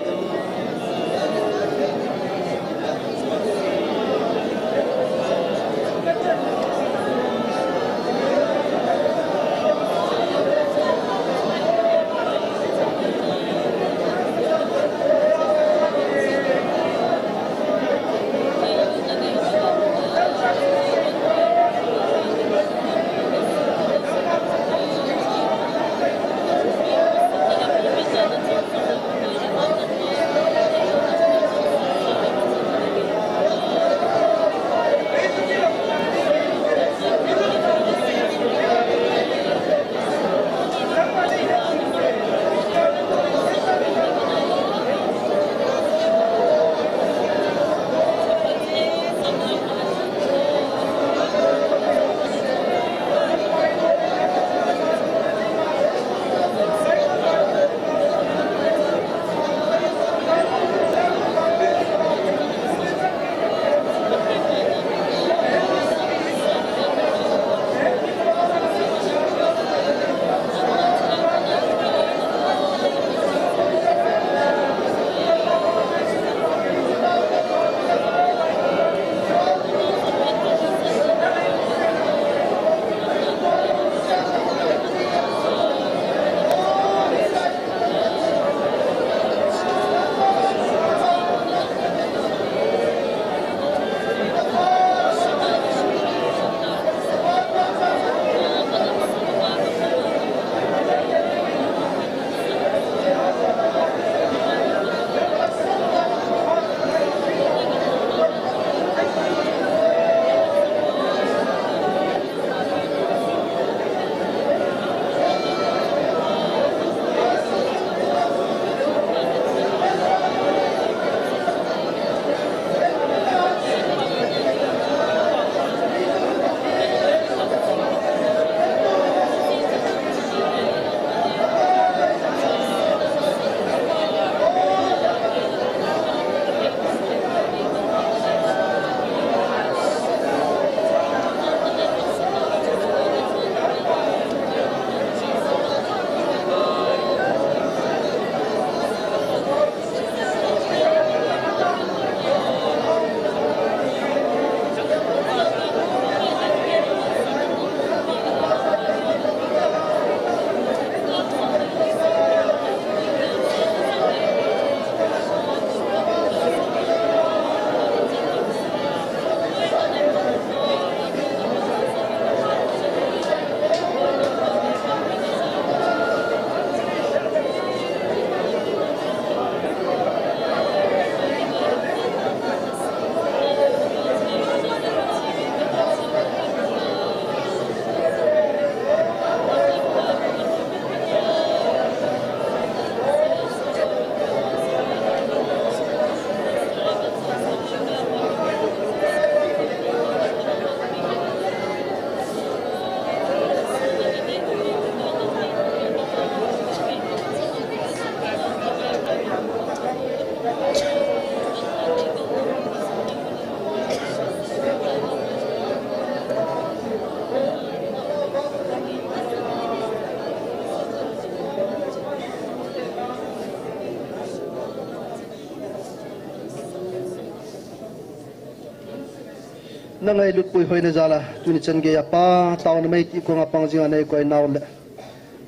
Ka ngailut puihoina jal a, tuni chan geiya Pa, taona meitih konga pang jinga nei koi nau le.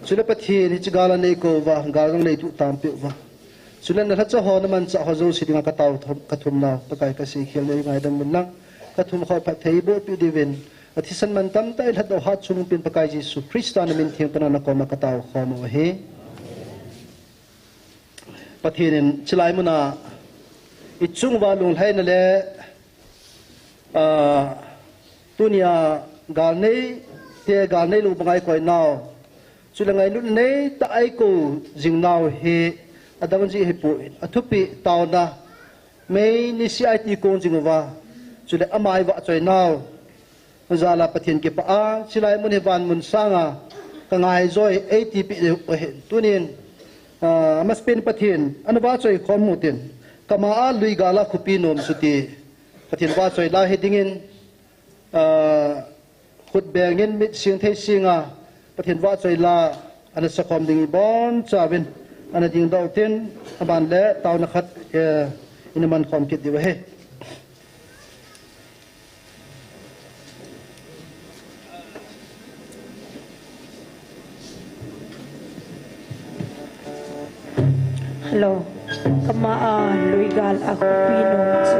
Chule Pathen hiche gal a nei kou va, gal jong nei tuh tampi uva. Chule na lhacha ho na manchah ho jouse dinga ka tao thum, ka thum nau, Pakai ka seikhel nei ngaidam un lang. Ka thum ho phatthei boh peh diuvin. A thisan mantam tah a i lhatdoh hatchungnung pen Pakai Jesu Christa na min theng pen a na koma ka tao khom u ahi. Pathen in chulai muna i chung uva lunglhaina le, ah, tunia gal nei te gal nei lou banga i koi nau. Chule ngailut nei tah a i kou jing nau hi adang jeh hi poi. Athupi taona mei ni sia i ti kong jing uva. Chule ama i vahchoi nau jal a Pathen kipah a, chulai mun hi van mun sanga ka ngaijoi ei tipeh diu ahi. Tunin, ah, amasapen Pathen, ana vahchoi khom u hitin, ka ma a lui gal a khopi nom chu ti. Pathen vahchoi la hi dingin, ah, khut bengin mit sing thei singa, Pathen vahchoi la, ana sakhom ding i bonchauvin, ana dingdoh u hitin, aban le taona khat, eh, ina man khom kit diu ahi. Hello. Ka ma a lui gal a khopi nom chu.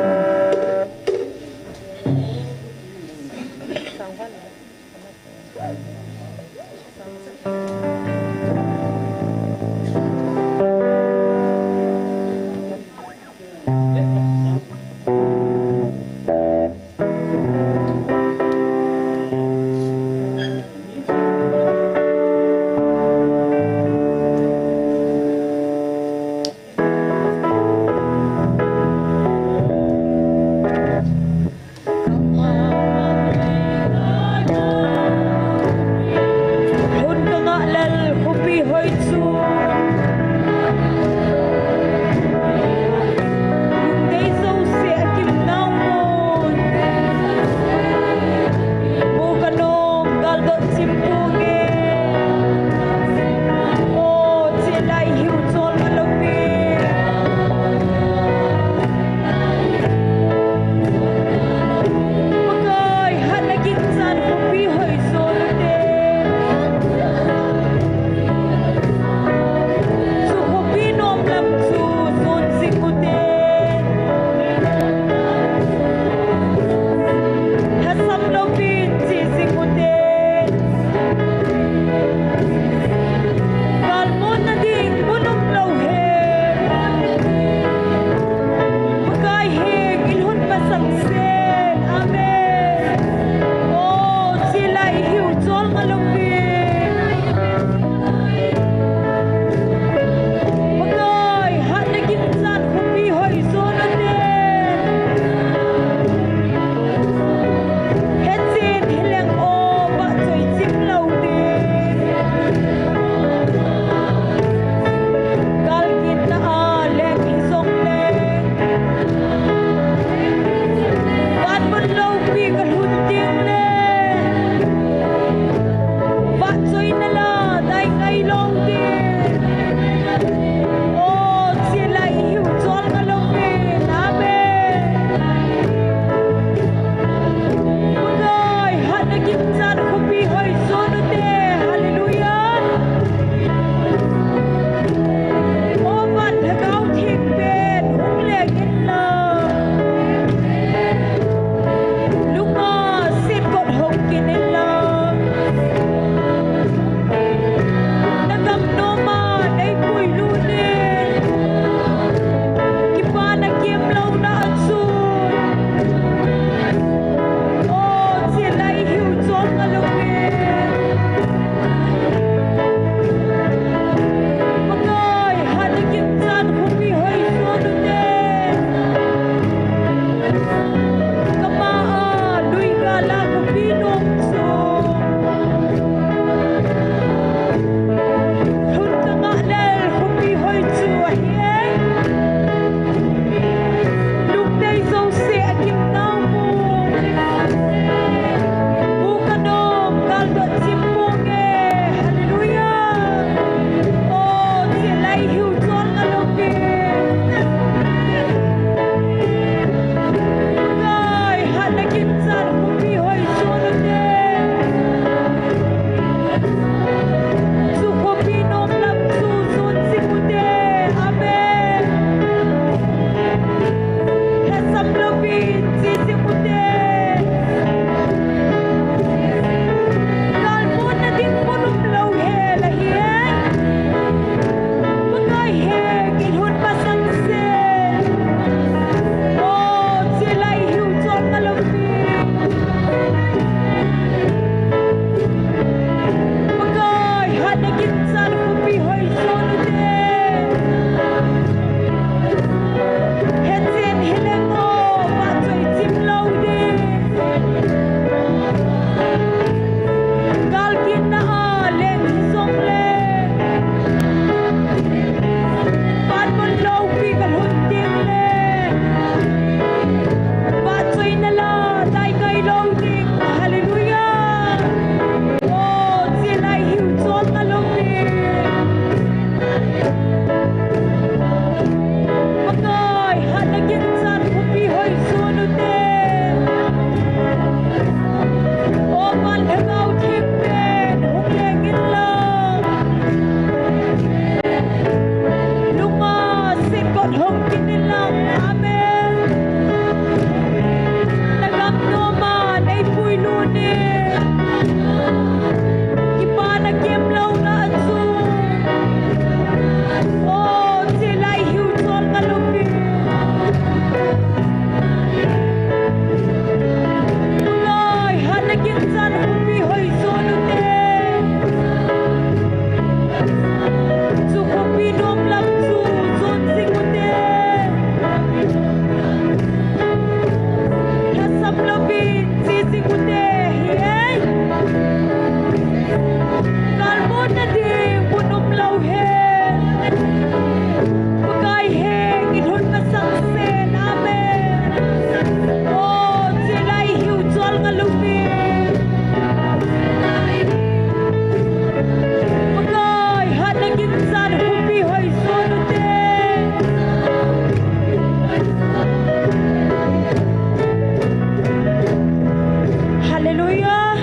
Hun ka nga Kipana kemlouna chu. O, chilai hiu chol nga lopi. Pakai hatna gingchan hupi hoi jon ute. Chu hupi nom lam chu jon jing ute. Lhasam lopi chi jing ute hi ei. Kalbon na ding mun um lou hen. Pakai heng i lhun masang sen. Amen. O, chilai hiu chol nga lopi. Pakai hatna gingchan hupi hoi jon ute. Hallelujah.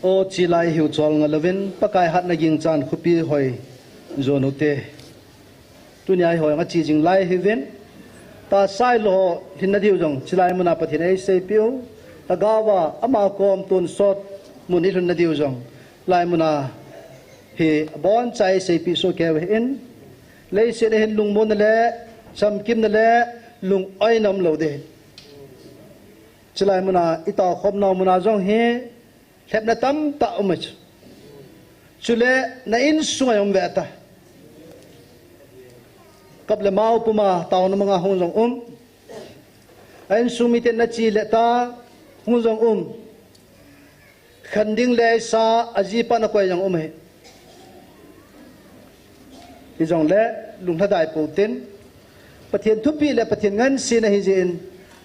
O, chilai hiu chol nga louvin, Pakai hatna gingchan hupi hoi jon ute. Tunia hi hoi nga chi jing lai hiuvin. Tahsa ilou ho lhinna diu jong, chilai muna Pathen in eiseipeh u. Lhagao a ama kom tonsot mun i lhunna diu jong, lai muna hi aboncha eiseipeh soh kei u ahin. Leiset a hin lungmonna le chamkimna le lungoina um lou ding. Chilai muna i taokhomnau muna jong hi lhepna tamtah um ahi chu. Chule na insunga um ve ta. Kap le mao puma taona manga hung jong um. A insung miten na chi le ta hung jong um. Khan ding le sa a jipa na koi jong um ahi. Hijongle lunglhadai pou tin, Pathen thupeh le Pathen ngansena hi jeh in,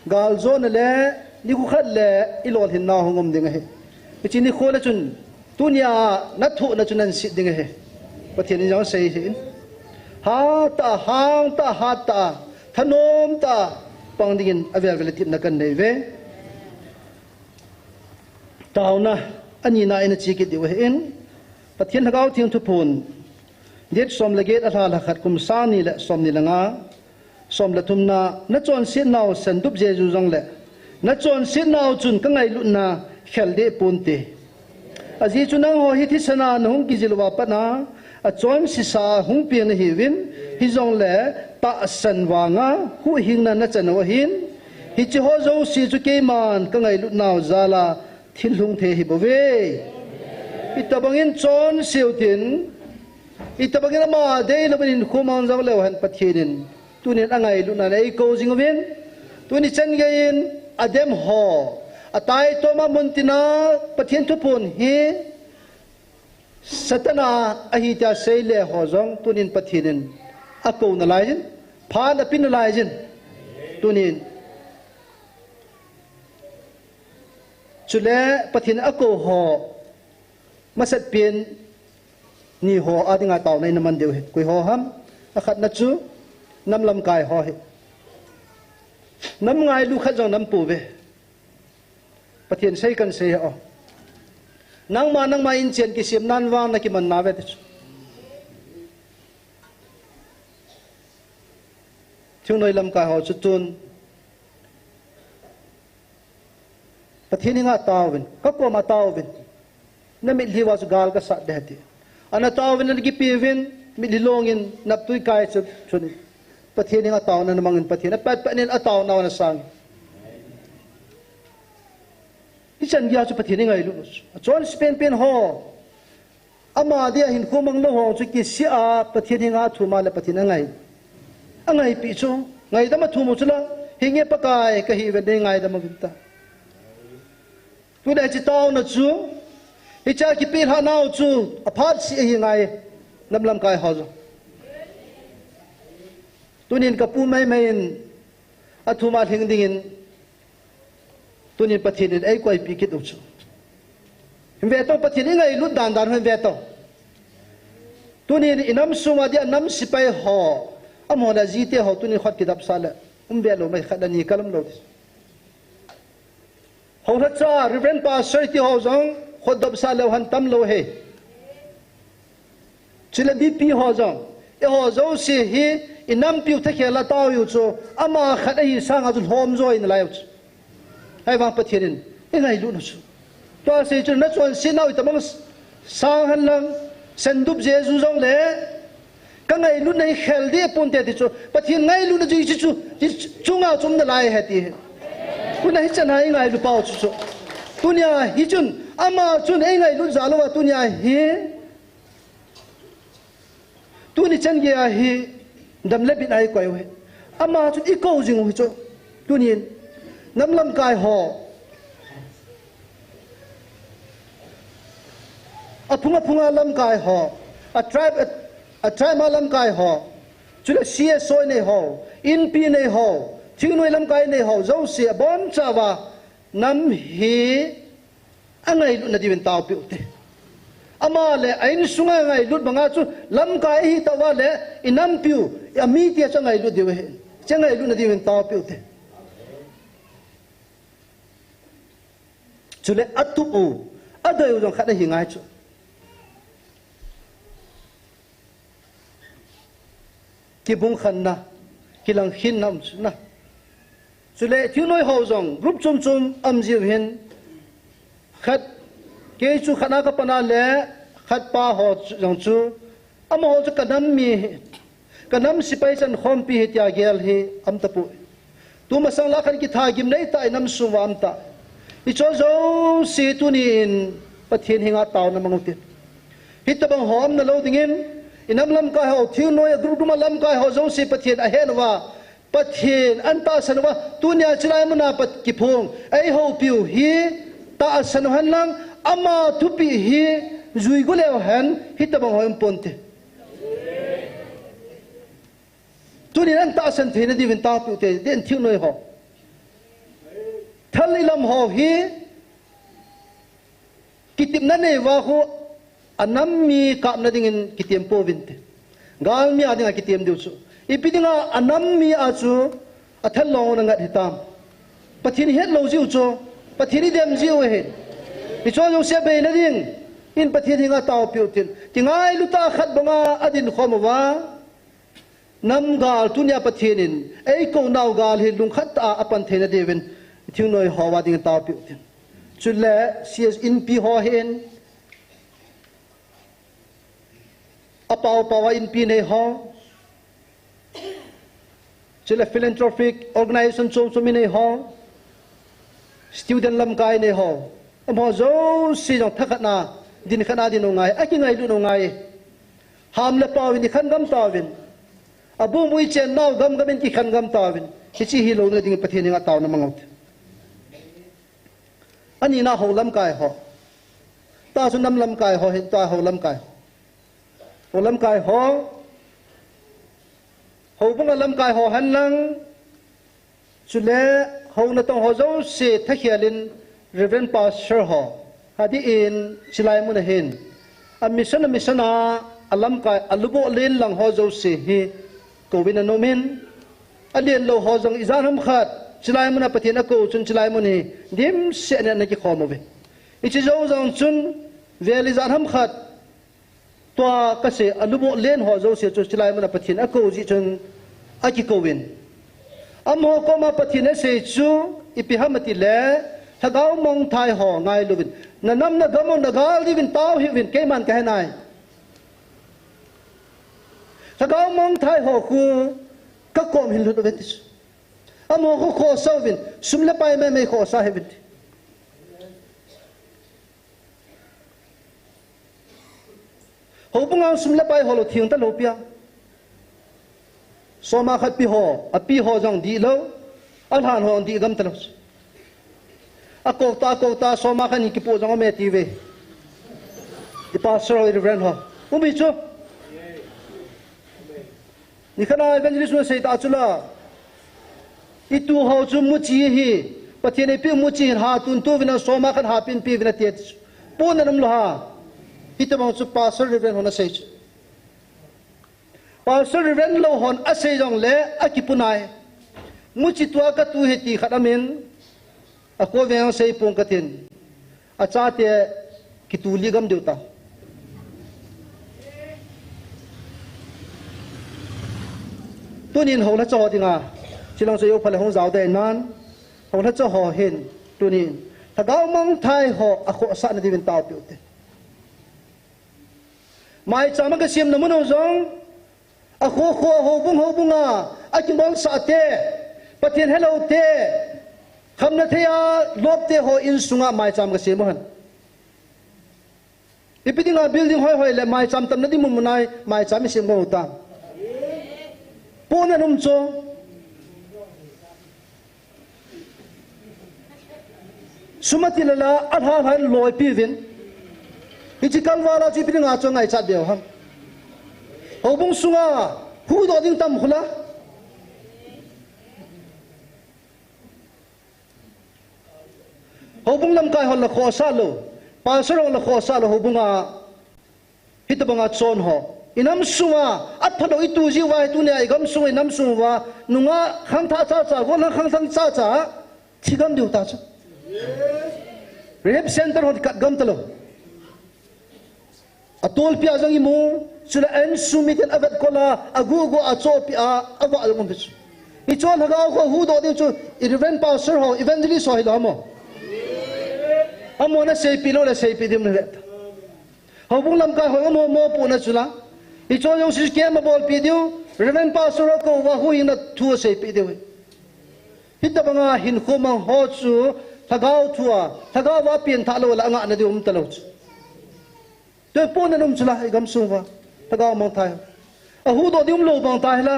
galjona le nikho khat le i lolhinnau hung um ding ahi. Hiche nikho le chun, tunia na thohna chu nan set ding ahi. Pathen in jong asei ahi. Hatah a, hangtah a, hattah a, thanom tah a pang dingin avel vel a tepna kanei uve. Taona, anina in ache kit diu ahin, Pathen Lhagao Theng thuphon, date som le get, alha lha khat, kum sang ni le som ni le nga, som le thumna, na chonsetnau sandup jeju jongle, na chonsetnau chun ka ngailutna khel deh ponte. Ajeh chu nangho hi thisan a na hung kijil uva pat a, achonsesa a hung peng nahiuvin, hijongle tahsan vanga huhhingna na chan u ahin, hiche ho jouse chu keiman ka ngailutnau jal a thil hung thei ahi bouve. Itobangin chonse u tin, itobangin ama deilouvin hinkho mang jong leu hen Pathen in tunin angailutna in eikou jing uvin, tuni chan geiyin adem ho, ataitom a muntin a Pathen thuphon hi Satan a ahi tia seile ho jong tunin Pathen in akou nalai jin, phat ape nalai jin. Tunin chule Pathen akou ho, masat pen ni ho a dinga taona ina man diu ahi. Koi ho ham? Akhatna chu nam lamkai ho ahi. Nam ngailu khat jong nam pouve. Pathen sei kan sei ahi o. Nangma, nangma inchen kisem nan vang na kiman nauve ti chu. Thingnoi lamkai ho chu tun Pathen henga taovin, ka koma taovin. Na mitlhi uva chu gal ka sat ding ahi ti. Ana taovin, ana kipeuvin, mitlhi longin, naptui kai chu, chun Pathen henga taona ana mangin, Pathen apatpat in ataonau ana sangin. Hichan geiya chu Pathen ingailut u chu. Achonse penpen ho, ama dia hinkho mang lou ho chu kisih a Pathen henga athum a le Pathen angai. Angaipeh chu, ngaidam athum u chu la, hinge Pakai kahiuve, nei ngaidam uvin ta. Tuna hiche taona chu, hiche a kipelhah nau chu, aphat seh ahi ngai, nam lamkai ho jong. Tunin kapu maimai in, athum a lhing dingin, tunin Pathen in eikoipeh kit u chu. Hin ve tau, Pathen ingailut dan dan hin ve tau. Tunin inam sunga dia nam sepai ho, amaho le ajite ho, tunin khut kidopsah le, um ve lou mai, khat le ni kalum lou ti. Houlhacha, Reverend Pastor ti ho jong, khut dopsah leu hen tam lou ahi. Chule B P ho jong, Eiho jouse hi, inampiu thakhel a tao u chu, ama khat ahi sanga chu lhom jo inalai u chu. Ahivang Pathen in, ingailutna chu. Tua sei chu nachonsetnau itabang sang henlang, sendup Jesu jongle, kangailutna hi khel deh ponte ti chu, Pathen ngailutna chu hiche chu, hiche chunga chu um nalai ahi ti. Tuna hichan a ingailu pau chu chu. Tunia hichun, ama chun eingailut jal uva tunia hi. Tuni chan geiya hi dam le bitna ikoi u hi. Ama chun ikou jing u hi chu. Tunin nam lamkai ho, aphung aphunga lamkai ho, a tribe, a, a tribe a lamkai ho, chule C S O nei ho, Inpi nei ho, thingnoi lamkai nei ho, jouse abonchauva nam hi angailutna diuvin taopeh u te. Ama le a insunga ngailut banga chu lamkai ahitauva le inampiu, ami tia chu angailut diu ahi. Hiche angailutna diuvin taopeh u te. Chule atup u, adei u jong khat ahi ngai chu. Kibungkhenna, kilangkhenna um chu na. Chule thingnoi ho jong group chom chom um jiu hin, khat, kei chu khat a kapan a le khat pa ho jong chu, amaho chu kanam mi, kanam sepai chankhompi ahi tia gel hi um tapoi. Tumasang lah a khat kitha gimnei tah inam sung uva um ta. Hicheho jouse tunin Pathen henga taona mang u tin. Hitobang ho umna lou dingin, inam lamkai ho, thingnoi a group group a lamkai ho jouse Pathen ahen uva, Pathen ahin tahsan uva, tunia chulai muna pat kiphong eihoupiu hi tahsan u henlang, ama thupeh hi jui go leu hen, hitobang ho um ponte. Tunin ahin tahsan theina diuvin taopeh u te, den thingnoi ho. Thal ilam ho hi kitepna nei uva khu, anam mi kapna dingin kitem pouvin te. Galmi a dinga kitem diu chu. Ipi dinga anam mi a chu athal long u angat hitam? Pathen ihet lou jiu chu, Pathen idem jiu ahi. Hicheho jouse abeina dingin Pathen henga taopeh u tin. Kingailu tah khat banga adin khom uva, nam gal tunia Pathen in eikou nau gal hi lungkhat tah a apan theina diuvin thingnoi ho a dingin taopeh u tin. Chule C S Inpi ho hin, apao pao a Inpi nei ho, chule philanthropic organization chom chom inei ho, student lamkai nei ho, amaho jouse jong thakhat na, dinkhat na din u ngai, akingailut u ngai. Ham le pao in ikhen gam tauvin. Abumbu ichen nau gam gam in kikhen gam tauvin. Hiche hilouna dingin Pathen henga taona mang u te. Anina hou lamkai ho. Tua chu nam lamkai ho hin, tua hou lamkai ho. Hou lamkai ho. Houbung a lamkai ho henlang. Chule hou natong ho jouse thakhel in Reverend Pastor ho. Adeh in chulai mun a hin. A mission, a mission a, alamkai, aluboh len lang ho jouse hi kouvin anom in. Alen lou ho jong ijat ham khat chulai mun a Pathen akou chun chulai mun hi dimset in ana kikhom uvin. Hiche jou jong chun vel ijat ham khat tua kasei aluboh len ho jouse chu chulai mun a Pathen akou jeh chun akikouvin. Amaho koma Pathen asei chu ipi ham atile, lhagao mangthai ho ngailu vin. Nanam nagam u nagal diuvin tao hih uvin, keiman kahe nai. Lhagao mangthai ho khu kakom hin lut uvin ti chu. Amaho khu khohsa uvin, sum le pai maimai khohsa hih uvin ti. Houbung a sum le pai holou theng talou pi a. Soma khat pi ho, api ho jong dihlou, alhan ho jong dih gam talou. Akou ta, akou ta, soma khat ni kipoh jong aume tiuve. I pastor ho, i reverend ho. Um hi chu. Nikhat a evangelist nu asei ta chu la. Itu ho chu muchi hi. Pathen in eipeh muchi hin hatun tu uvin, soma khat hapin pe uvin ati. Pon anom lou ha. Hitobang chu pastor reverend hon asei chu. Pastor reverend lou hon asei jongle akipunai. Muchi tua katu hi ti khat amin. Akou veng sei pong katin. Achate kitu li gam diu ta. Tunin houlhacha ho dinga, chilang chu yophale hung jao dei nan, houlhacha ho hin, tunin, lhagao mangthai ho akhohsah nadiuvin taopeh ute. Maicham a kasem na mun u jong, akho kho, houbung houbunga, akimolsah te, Pathen helou te, khamna thei a lop te ho insunga maicham kasem u hen. Ipi dinga building hoihoi le maicham tamna ding mun mun a maicham isem u tam. Pohnat um chu. Sum ati lala, alha lhan loipi uvin. Hiche kalval a chu ipi dinga chu ngaichat diu ham. Houbung sunga huhdoh ding tam khula. Houbung lamkai hon la khohsah lou, pastor hon la khohsah lou, houbunga hitobanga chon ho. Inam sunga, aphalou itu jiuva, tunia igam sunga, inam sunguva, nunga khangthah chacha, golhang khangthah chacha, thigam diu ta chu. Rehab center hon kat gam talou. Atolpi a jong imu, chule insung miten avetkol a, agu agu a achohpi a, avah jong um chu. Hiche lhagao kho huhdoh diu chu, i Reverend Pastor ho, Evangelist ho hilou mo. Amahon aseipeh lou le seipeh diu um le ta. Houbung lamkai ho amaho mopohna chu la. Hiche jong C C camp abolpeh diu, Reverend Pastor ho kouva huhhingna thu aseipeh diu. Hitobanga hinkho mang ho chu, lhagao thua, lhagao va pengthah lou le angah nadiu um talou chu. Tua pohnat um chu la, igam sunguva, lhagao mangthai. Ahuhdoh ding umlou bang tahi la.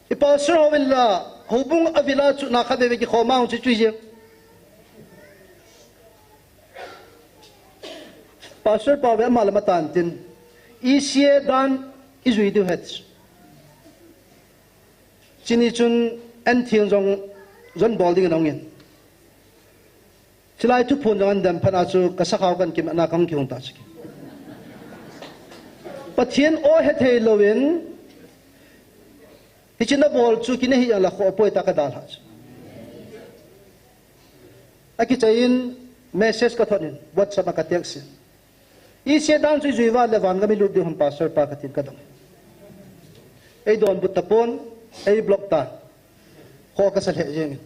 I pastor ho vin la, houbung avila chu na khat veve kikhom a hung chi chu jeng. Pastor pa ve ama lam atan tin. I C A dan ijui diu het. Chuni chun an thil jong jon bol ding in ahung in. Chulai thuphon jong an dem phat a chu ka sakhao kan kimat na kahung kihung ta chu. Pathen o hethei louvin, hiche nabol chu kina hi jong la khoh poi ta kadalhah chu. Akichai in message kathot in, WhatsApp a ka text in. I C A dan chu ijui uva le vangam ilut diu ham pastor pa katin kadong. Eidonbut tapon, ei block ta. Khoh kasa lheh jeng in.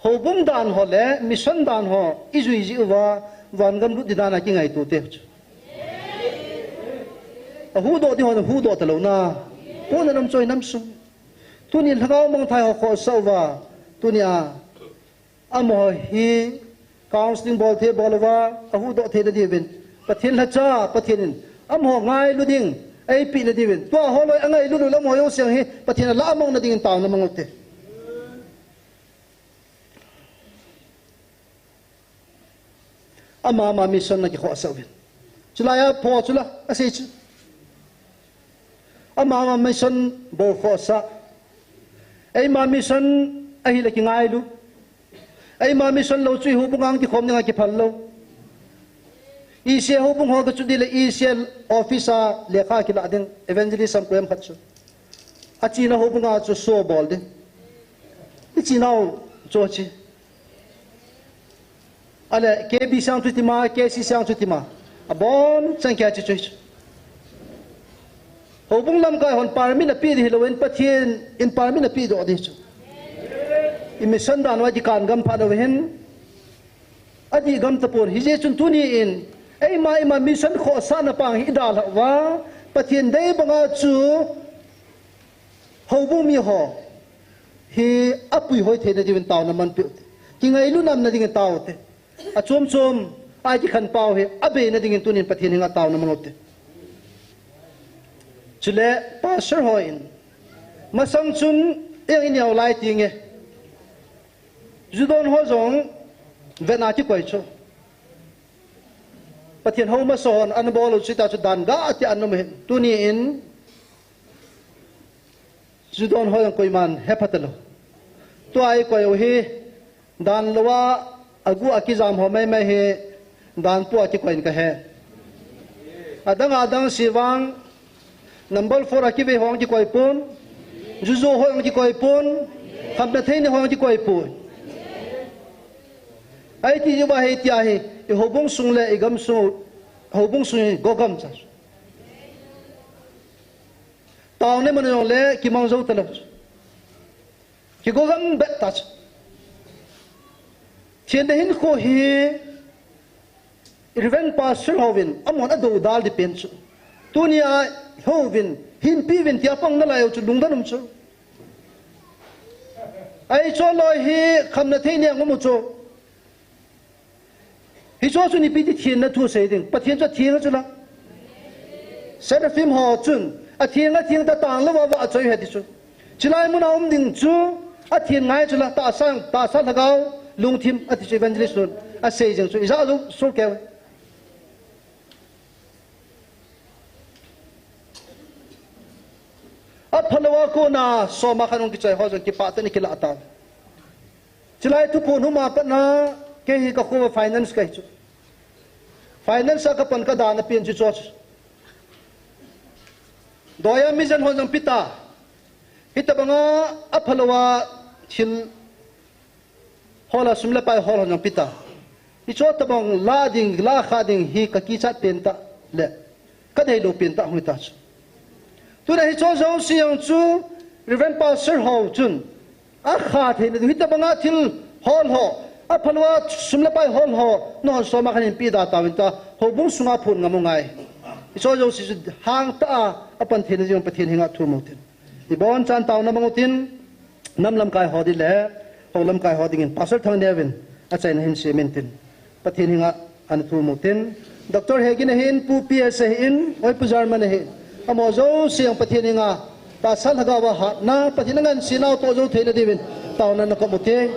Houbung dan ho le mission dan ho ijui jeh uva vangam lut di dan a kingaito te chu. Ahuhdoh di ho ahuhdoh talou na. Pohnat um chu inam sung. Tuni lhagao mangthai ho khohsah uva. Tunia amaho hi counseling bol thei bol uva, ahuhdoh theina diuvin. Pathen lhacha, Pathen in amaho ngailu ding eipeh na diuvin. Tua holoi angailu lou le amaho jouse hi Pathen alah mang na dingin taona mang ute. Ama ama mission na kikhohsah uvin. Chulai a pho chu la, asei chu. Ama ama mission bou khohsah. Eima mission ahile kingailu. Eima mission lou chu i houbung a kikhom ding a kiphal lou. I C A houbung ho ka chu di le I C A office a lekha kilah ding evangelist sam koyam khat chu. Achena houbung a chu show bol ding. I chenau chu chi. Ale, K B sang chu tima, K C sang chu tima. Abonchan kia chi chu. Houbung lamkai hon permit apeh di hilou in Pathen in permit apeh doh di chu. I mission dan uva kikan gam phat uva hin. Adih gam tapon. Hijeh chun tuni in. Eima, eima mission khohsahna pang hi idalhah uva. Pathen dei banga chu. Houbung mi ho hi apuihoi theina diuvin taona manpeh ute. Kingailunam na dingin tao ute. Achom chom a kikhen pau hi abeina dingin tunin Pathen henga taona mang ute. Chule pastor hon masang chun ei ineo lai tinge. Ju don ho jong vetna kikoi chu. Pathen hou masa hon ana bol u chu tia chu dan ga ati ana um hin. Tuni in Ju don ho jong koiman hepha talou. Tua ikoi u hi, dan lou a, agu a kijam ho maimai hi, dan pu a kikoi in kahe. Adang adang sivang, number four a kivei ho jong kikoi pon, juju ho jong kikoi pon, khamna theina ho jong kikoi pon. Ahi ti uva hitia hi, i houbung sung le i gam sung, Houbung sung hi gogam cha chu. Taona man jongle kimang jou talou chu. Kigogam bet ta chu. Thina hinkho hi Reverend Pastor hovin, amahon adoudal ding pen chu. Tunia hovin, hinpi uvin tia pang nalai u chu, lungdon um chu. Ahi chu loi hi khamna thei nei ngam u chu. Hichu chu ipi ti thina thu sei ding. Pathen chu atheng chu la. Seraphim ho chun, atheng, atheng ta tang lou va achoi ahi ti chu. Chulai muna um ding chu, atheng ngai chu la, tahsa, tahsa lhagao, lungthim, ati chu evangelist nun asei jing chu, ija jou, so keu. Aphalou a kona, soma khat hung kichoi ho jong kipah tah in kilah ta. Chulai thuphon hung ma patna, kei hi ka kho finance kahi chu. Finance a kapan kadana pen chu chu. Doiya mijen hon jong pe ta. Hitabanga aphalou a thil hol a sum le pai hol hon jong pe ta. Hichu tabang la ding, la kha ding hi kakichat pen tah le. Kadeilou pen tah hung ta chu. Tuna hichu jouse jong chu Reverend Pastor ho chun akha theina diu hitabanga thil hol ho, aphalou a sum le pai hol ho, nahon soma khat hin pe da tauvin ta, houbung sunga phon ngam u ngai. Hichu jouse chu hangtah a apan theina diu Pathen henga thum u tin. Ibonchan taona mang u tin, nam lamkai ho ding le, hou lamkai ho dingin, Pastor Thangneo vin, achaina hin sem in tin. Pathen henga ana thum u tin. Doctor Hegin ahin, Pu P S ahin, Oi Pu Jarman ahin. Amaho jouse jong Pathen henga, tahsa lhagao a hatna, Pathen angansena u toh jou theina diuvin, taona nakhom u tin.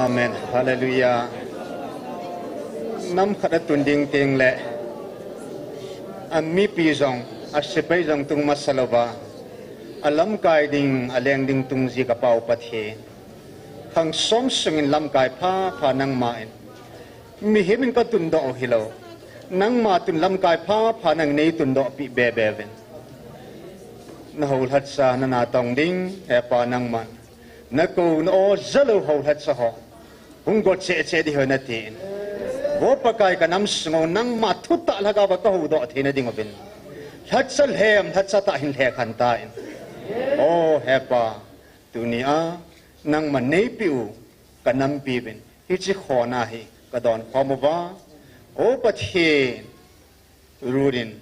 Amen. Hallelujah. Nam khat a tun ding teng le, a mipi jong, a sepai jong tung masa louva, a lamkai ding, a leng ding tung ji ka Pa u Pathen. Khang som sungin lamkai pha pha nangma in. Mihem in ka tundoh u hilou. Nangma tun lamkai pha pha nang nei tundoh pi be be uvin. Na houlhatsa na natong ding, he Pa nangman. Na kou na o jalou houlhatsa ho. Hung go che che di ho na tin. Vo Pakai ka nam sung u nangma thutah lhagao va ka houdoh theina ding uvin. Lhatsa lhem, lhatsa tah hin lhekhen tan. O he Pa, tunia, nangman neipi u, ka nampi uvin. Hiche khona hi, ka don khom uva. O Pathen, Ruth in,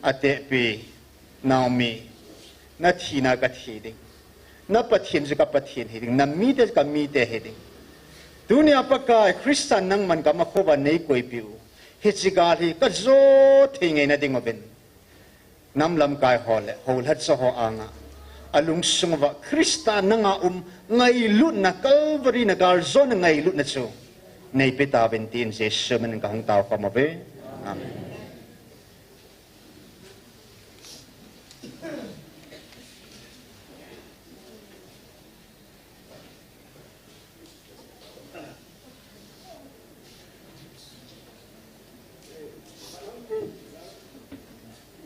a tehpi, Naomi, na thina ka thi ding. Na Pathen chu ka Pathen hi ding, na mite chu ka mite hi ding. Tunia Pakai, Christa nangman ka makhova nei koipi u. Hiche gal hi, ka jo thei ngeina ding uvin. Nam lamkai ho le, houlhatsa ho anga. A lungsung uva, Christa nanga um, ngailutna, Calvary na gal jona ngailutna chu. Nei pe tauvin tin Jesu min in ka hung tao khom uve. Amen.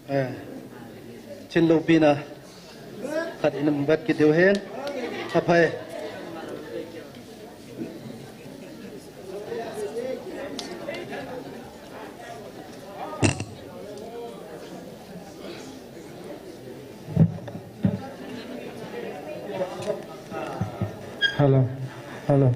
Eh, Chinlou pina khat in um bat kit diu hen. Aphai. Hello. Hello.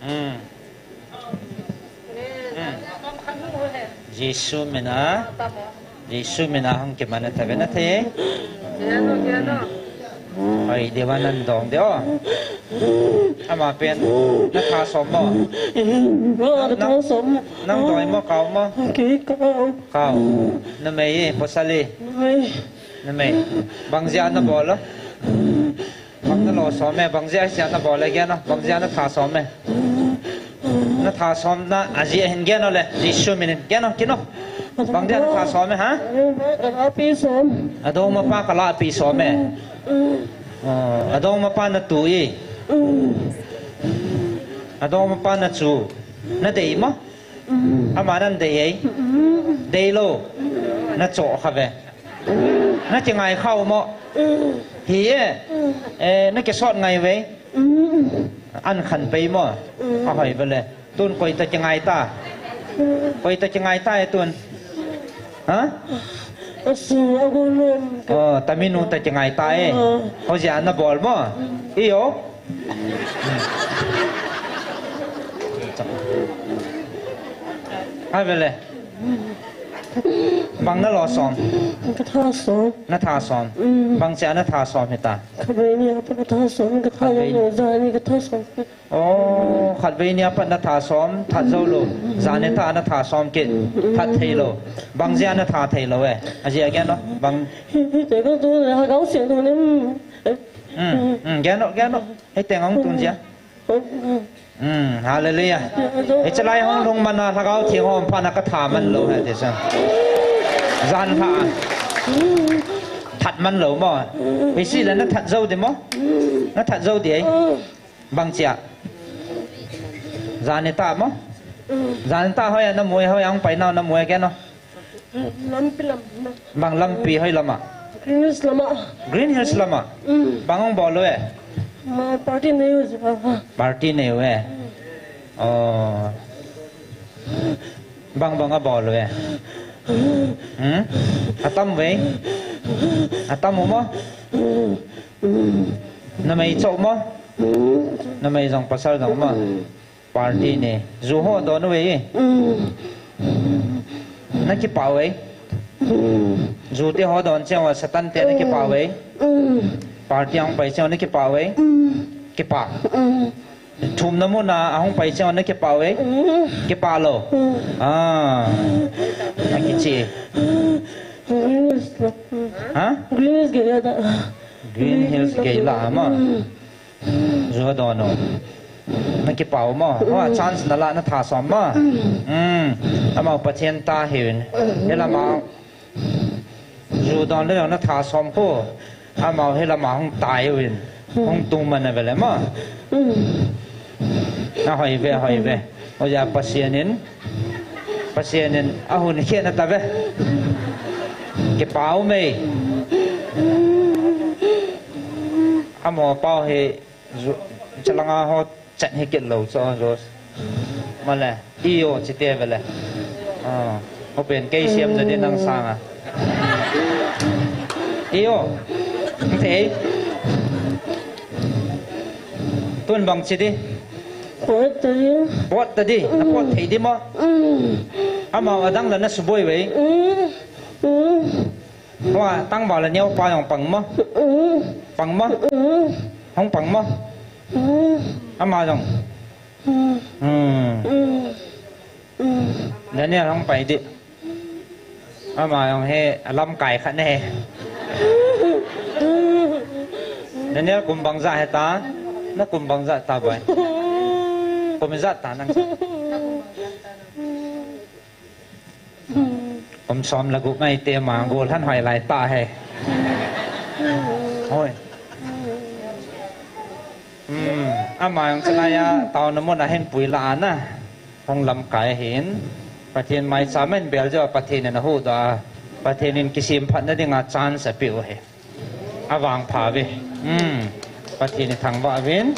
Hmm. Hmm. Jesu mina, Jesu mina hung kimana tave na the. Oi, dewa nan dong de o. Ama pen, na tha som mo? Ka tha som. Nang doi mo, kau mo? Kei kau. Kau. Na mei, pasal e? Mei. Na mei. Bang jeh a na bol o? Bang na lo som e, bang jeh a na bol e, gen o? Bang jeh a na tha som e? Na tha somna a jeh hin gen o le, Jesu min in gen o, kin o. Bang jeh a na tha som e, ha? Ka la pi som. Adongmapa ka la pi som e. Oh, adongmapa na tu e. Adongmapa na chu. Na dei mo? Ama nan dei e. Dei lou. Na cho kha ve. Na kingai kha u mo? Hi e. Eh, na kisot ngai ve. An khan pei mo? Ahoi ve le. Tun koi toh kingai ta? Koi toh kingai ta e tun? Ha? Asu, ago lom. Oh, taminu toh kingai ta e. Ah. Hojia na bol mo? Iyo. Ahoi ve le. Bang na lo som? Ka tha som. Na tha som. Mm. Bang jeh a na tha som hita? Khatvei nia pat ka tha som, ka tha jong lou, jani ka tha som. Oh, khatvei nia pat na tha som, that jou lou. Jani tah a na tha som kit, that thei lou. Bang jeh a na tha thei lou e? A jeh a gen o, bang. Hi, hi, te ka tu, ha, ka u sian tu nem. Mm, mm, gen o, gen o. Hei teng hung tun jia. Hmm, hallelujah. Hiche lai hung lhung man a Lhagao Theng hom phat na ka tha man lou he ti sa. Jan lha. That man lou mo. Hiche le na that jou di mo. Na that jou di e. Bang jeh a. Jan ni ta mo. Jan ni ta hoi a na mu e, hoi a hung pai nau na mu e, gen o. Lampi lam, lam. Bang lampi, hoi lam a? Green Hills lam a. Green Hills lam a? Mm. Bang hung bol u e? Ma party nei u jeh a. Party nei u e? Mm. Oh. Bang bang abol uve. Hmm? Atam uve. Atam u mo? Numei cho mo? Numei jong pasal jong mo? Party ni. Ju ho don uve. Nakipah uve. Ju te ho don cheng uva Satan te nakipah uve. Party ahung pai cheng uva nakipah uve. Kipah. Thumna muna ahung pai cheng uva nakipah uve. Kipah lou. Ah. Nakichi. Ha? Green Hills gei ta. Green Hills gei la ma. Ju don u. Nakipah u mo. Hoa chance nala natha som mo. Hmm. Amau Pathen ta hiuvin. Hilama. Ju don le natha som khu. Amau hilama hung tai uvin. Hung tung man uve le mo. Ahoi ve, ahoi ve. Oja Pathen in. Pathen in ahung khen tave. Kipah u me. Amo pau hi. Ju, chalanga ho chan hi kit lou cho, Jos. Male, iyo, chite vele. Ah, ho pen kei siam jadi nang sanga. Iyo. Thei. Tun bang chi di. Pot ta di. Pot ta di. Na pot thei di mo. Mm. Amau adang la na suboi ve. Mm. Mm. Hoa, tangval a neo pa jong pang mo. Mm. Pang mo. Mm. Hung pang mo. Mm. Ama jong. Mm. Hmm. Mm. Mm. Daniel hung pai di. Ama jong hi alamkai khat ne. Daniel kum bang ja hita. Na kum bang ja ta bai. Kum ja ta nang. Kum som le gup ngai te ma, gol han hoi lai ta he. Hoi. Hmm, ama jong chalai a, taona mun a hin pui la ana. Hung lamkai hin. Pathen maicham in bel jo, Pathen in ahuhdoh a. Pathen in kisemphatna dinga chance apeh u ahi. Avangpha uve. Hmm. Pathen ithangvah uvin.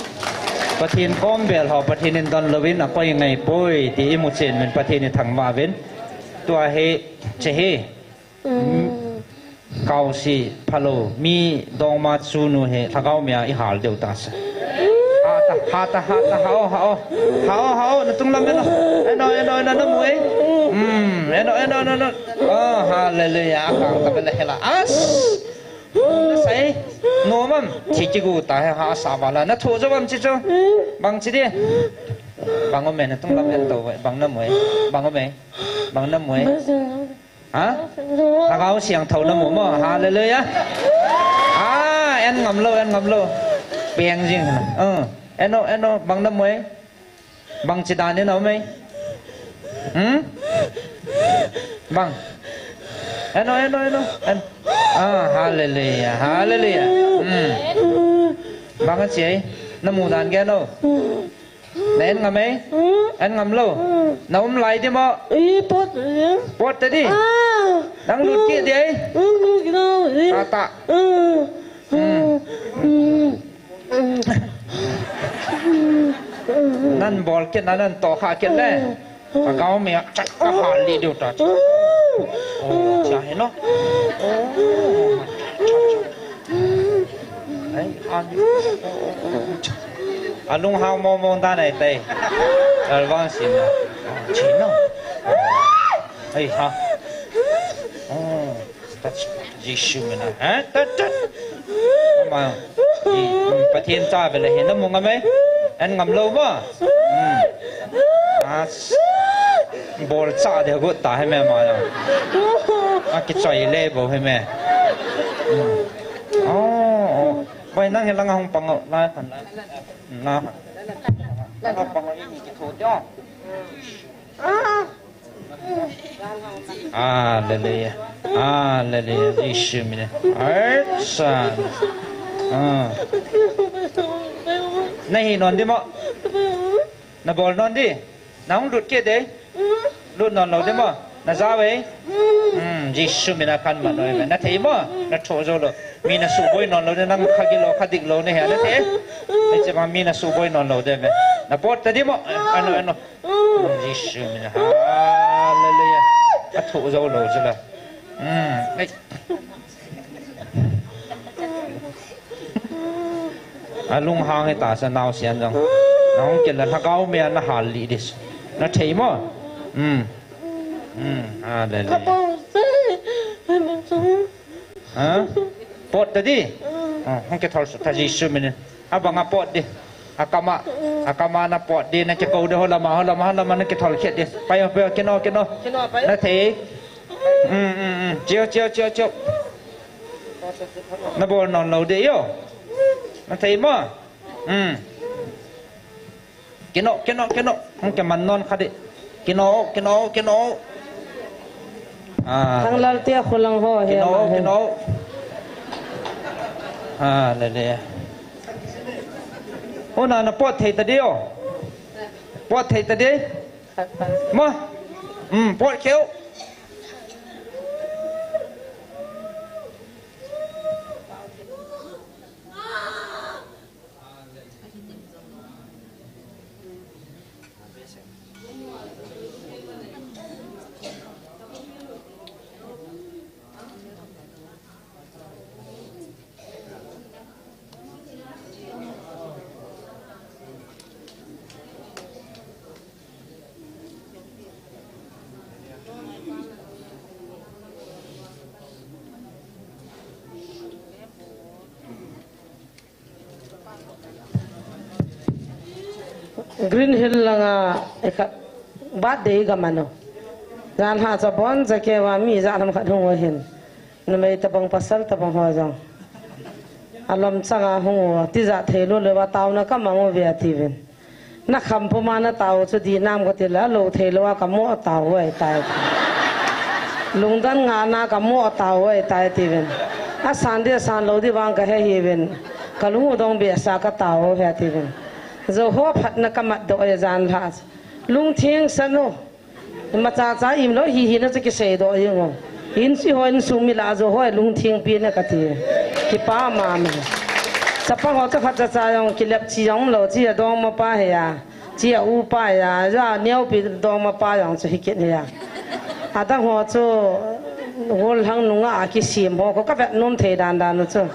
Pathen kom bel ho, Pathen in donlou in akoi ngai poi, ti imu chen uvin Pathen ithangvah uvin. Tua hi, che hi. Hmm. Kaosi, phalou, mi dongma chunu hi, lhagao mia ihal diu ta sa. Ha ta, ha ta, ha ta, ha o, ha o. Ha o, ha o, na tunglam eno. Eno, eno, eno, na mu e. Hmm, eno, eno, eno, eno. Oh, hallelujah. Akang ta bele hela. As. Sai, no mam, thi kigu ta he ha sa bala. Na tho jo bam chi chu. Bang chi di. Bang o me na tunglam en to, bang na mu e. Bang o me. Bang na mu e. Ha? Lhagao siangthou na mu mo. Hallelujah. Ah, en ngam lou, en ngam lou. Peng jing na. Uh, eno, eno, bang na mu e. Bang chi dan in aum e. Hmm? Bang. Eno, eno, eno. En. Ah, hallelujah. Hallelujah. Hmm. Bang a chi e. Na mu dan gen o. Na en ngam e? En ngam lou. Na um lai di mo. Pot ta di. Nang lut kit di e. Tata. Nan bol kit na, nan tohkha kit le. Ka gao mi a chat ka hal li diu ta. Oh, cha he no. Oh. Ai, an. Alung hao mo mo da nai tai. Alvang si na. Chi no. Ai ha. Oh. Touch Jisu mina. Ha? Touch, touch. Ama. Pathen cha vele hin na mu ngam e. En ngam lou ma. Hmm. As. Bol cha de got ta he me ma ya. A kichoi le bo he me. Hmm. Oh, oh. Bai nang he langa hung pang o. La kan la. Na. Langa pang o ini ki tho te o. Hallelujah. Hallelujah. Jisu mina. Acha. Ah. Na hi non di mo. Na bol non di. Na hung lut kit de. Lut non lou di mo. Na ja ve. Hmm, Jisu mina kan ma noi ve. Na thei mo. Na tho jo lou. Mi na suboi non lou di, nang kha gilou, kha diklou na he. Na thei. Ni che ma mi na suboi non lou di ve. Na pot ta di mo. Ano, ano. Jesu min. Hallelujah. A thu zo lo chu la. Hmm. Ei. A lunghang e ta sa nau sian jong. Na hung ken la lhagao me na hal li dis. Na thei mo. Hmm. Hmm. Hallelujah. Ha? Pot ta di. Ah, hung kithol ta Jesu min. Abang a pot di. Akama, akama na pot di, na kikou di, holama, holama, holama, na kithol khet di. Pai, pai, kino, kino. Kino, pai. Na thei. Mm, mm, mm. Chiu, chiu, chiu, chiu. Na bol non lo di yo. Na thei mo. Mm. Kino, kino, kino. Hung kiman non kha di. Kino, kino, kino. Ah. Thanglal tia khulang ho he. Kino, ma he. Kino. Ah, le, le. O na, na pot thei ta di o. Pot thei ta di. Ma. Hmm, pot kheu. Green Hill langa ekhat birthday ga mano. Jan ha cha bon ja kei va mi ja lam khat hung u hin. Numei tabang pasal tabang ho jong. Alom changa hung u, tija thei lou le va taona ka mang u ve ati vin. Na kham puma na tao chu di nam ka ti la, lo thei lou a ka mo tao u ahi tai. Lungdon nga na ka mo tao u ahi tai ti vin. A san di san lou di vang ka he hi vin. Ka lung u dong be sa ka tao u he ti vin. Zo ho phat na ka mat doh e jan lha. Lungtheng sa nu. Macha cha im lou hi hi na chu kisei doh jing u. In si ho insung mi la zo ho lungtheng pi na ka ti. Kipa ma mi. Chapang ho cha khat cha cha jong kilep chi jong lou chi a dong ma pa he ya. Chi a u pa ya, ja neo pi dong ma pa jong chu hi kit he ya. Adang ho chu gol hang nunga a kisim ho ko ka vet nom thei dan dan u chu.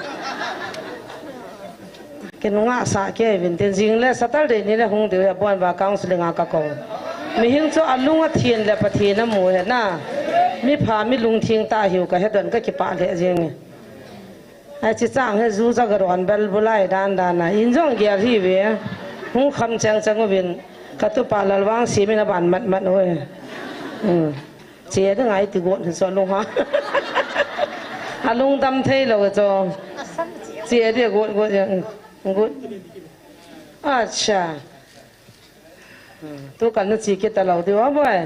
Kinunga sa kei vin tin jing le Saturday ni le hung diu he bon va counseling a ka ko. Mihing chu a lung a thin le Pathen a mu he na. Mi pha mi lungtheng ta hiu ka he don ka kipa le jing. Ai chi chang he ju ja ga ron bel bulai dan dan a. In jong gel hi ve. Hung kham chang chang u vin. Ka tu pa Lalvangsim in a ban mat mat u he. Hmm. Che ding ai ti got hi chu lung ha. A lungdam thei lou chu. Che ding got, got, got. Acha. Hmm, tu kan na chi kit ta lou diu a boi.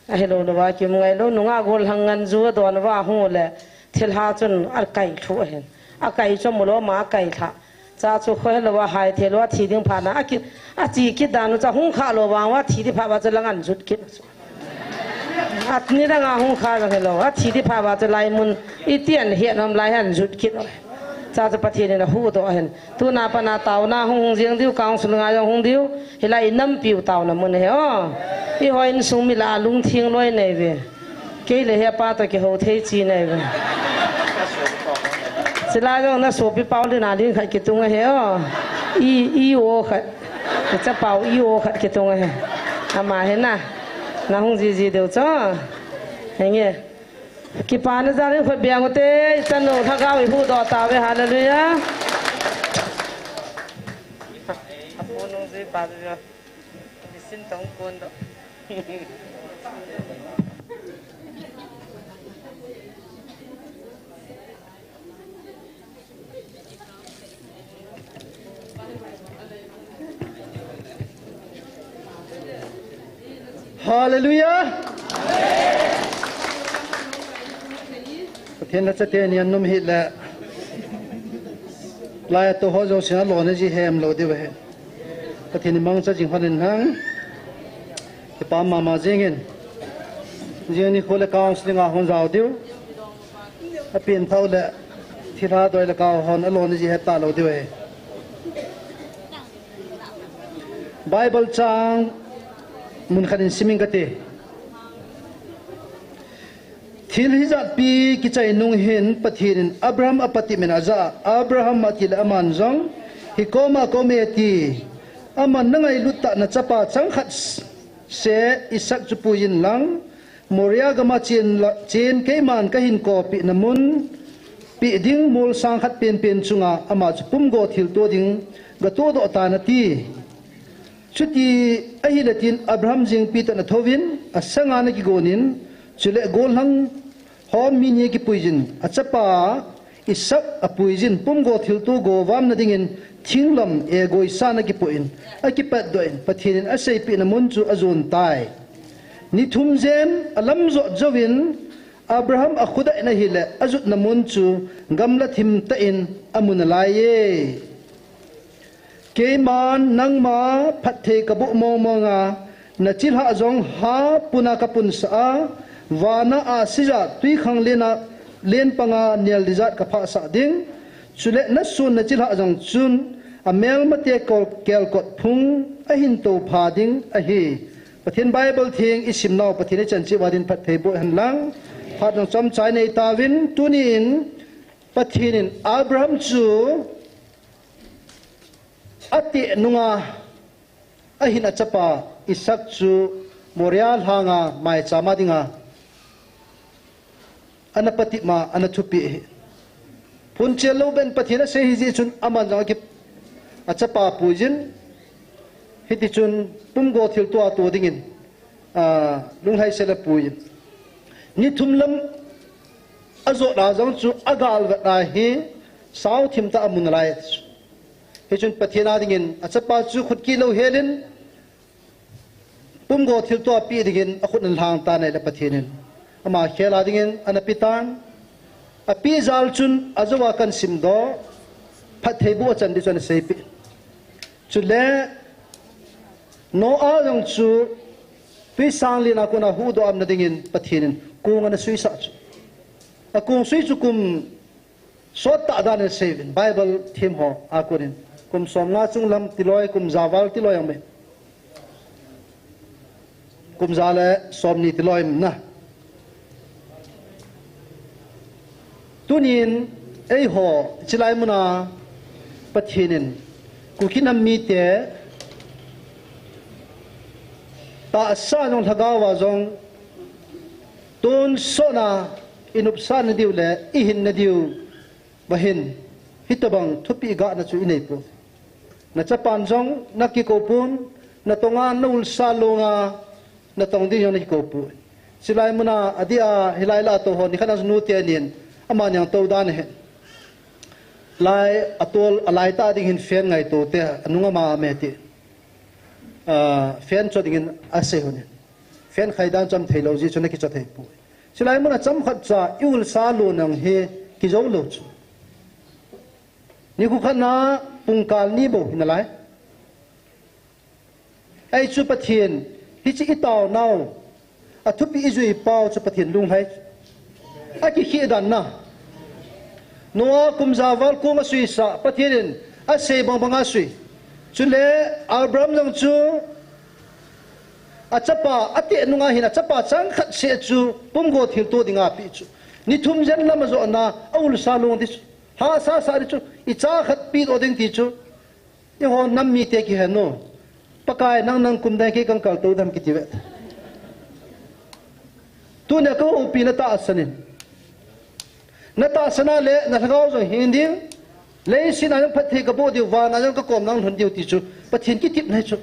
A hi lou lou va kim ngai lou nunga gol hang ngan ju a don va hung le. Thil ha chun a kai thu a hin. A kai chu mu lou ma a kai tha. Cha chu khoi lou a hai thei lou a thi ding pha na a ki, a chi kit dan u cha hung kha lou vang va thi di pha va chu lang an jut kit. At ni dang a hung kha dang he lou a thi di pha va chu lai mun i tian he nom lai han jut kit lou. Cha chu Pathen in a hu doh a hin. Tuna pana taona hung hung jing diu, council nga jong hung diu, hilai i nampiu taona mun hi o. I hoi insung mi la lungtheng loi nei ve. Kei le he pa to kihou thei chi nei ve. Sila jong na sopi pau le na ling khat kitung a he o. I, i o khat. Cha pau i o khat kitung a he. Ama he na. Na hung ji ji deu cho. Henge. Kipana jal in khut beng u te, i chanu lhagao i huhdoh tauve, hallelujah. Apu nung jui pa jui. Nisin tong kun doh. Hallelujah. Pathen na chate ni an nom hi le. Lai to ho jong sin a lo na ji hem lo diu he. Pathen ni mangcha jing hon in hang. Kipa mama jing in. Jing ni khu le counseling a hon jao diu. A pin thau le thilha doi le ka hon a lo ni ji het ta lo diu e. Bible chang mun khat in simin kati. Thil hijatpi kichai nung hin Pathen in Abraham apatep in ajah a, Abraham ati le aman jong, hikoma kome ti, aman nangailut tah nachapa changkhat se Isaac chu puiyin lang, Moria gama chen, chen keiman kahin koupeh na mun peh ding molsang khat penpen chunga ama chu pumgo thilto ding gatoh doh tan ati. Chuti ahile tin Abraham jengpi tah in athouvin, asanga ana kigonin, chule gollhang hom mi ni akipuiyin, achapa Isaac apuiyin, pumgo thilto govam na dingin thinglam egoisa ana kipoh in, akipatdoh in, Pathen in aseipeh na mun chu ajon tai. Ni thum jen alam jot jouvin, Abraham akhudah in ahile, ajutna mun chu gamla thim tah in amu nalaiye. Keiman nangma phatthei kaboh mongmong a, nachilhah jong ha puna kapunsah a, vana ahsi ja twikhanglen a, len panga nel dijat kaphahsah ding. Chule nason nachilhah jong chun amelmate kol, kelkot phung ahin toupha ding ahi. Pathen Bible theng isimnau Pathen ichan cheh uva din phatthei boh hen lang. Phat jong chomcha inei tauvin, tuni in Pathen in Abraham chu ateh nunga ahin achapa Isaac chu Moria lhanga maicham a dinga ana patep ma, ana thupeh ahi. Phunchel lou ben Pathen asei hijeh chun aman jong aki, achapa puiyin, hitichun pumgo thilto ato dingin, a, lunglhaisel a puiyin. Ni thum lam ajot a jong chu agalvet a hi sao thim tah amu nalai. Hichun Pathen a dingin achapa chu khut kit lou helin, pumgo thilto apeh dingin akhut ana lhang tan ahile Pathen in ama khel a dingin ana pe tan. Apeh jal chun ajouva kahin simdoh, phatthei boh achan ding chu ana seipeh. Chule Noah jong chu twisang len a kona huhdoh na dingin Pathen in kong ana suisah chu. Akong sui chu kum sottah dan in aseiuvin, Bible themho a konin. Kum somnga chunglam tiloi, kum ja val tiloi jong um e. Kum ja le somni tiloi um na. Tunin, eiho, chulai muna Pathen in Kuki nam mite tahsa jong lhagao a jong tonsot na inopsah nadiu le ihin nadiu uva hin hitobang thupeh gahna chu inei poi. Nachapan jong nakikou pon, natonga naulsa longa natong ding jong nakikou poi. Chulai muna adeh a hilai lah a tou ho nikhat a nute nin amani jong tou dan ahi. Lai atol alai tah ding hin fan ngaito te anung ama me ti. Ah, fan cho dingin asei hon in. Fan khai dan chom theilou jeh chun akicho thei poi. Chulai muna chomkhat cha iulsa lon jong hi kijou lou chu. Nikho khat na pungkal ni bou hi nalai. Ahi chu Pathen, hiche itaonau, athupeh ijui pau chu Pathen lunglhai. Akikheh dan na. Noah kum ja val kong asuisah, Pathen in asei bang banga asui. Chule Abraham jong chu achapa, ateh nunga hin achapa changkhat seh chu pumgo thilto dinga apeh chu. Ni thum jen lam ajot na, aulsa long ding chu. Hahsa sah ding chu, icha khat pehdoh ding ti chu. Eiho nam mite kihen u. Pakai nang, nang kum dang kei kahin kaltou dem kiti ve. Tunia kahoupi natahsan in. Natahsan a le nalhagao jong hing ding. Leiset a jong phatthei kaboh diu, van a jong kakom nang lhun diu ti chu Pathen kitepna ahi chu.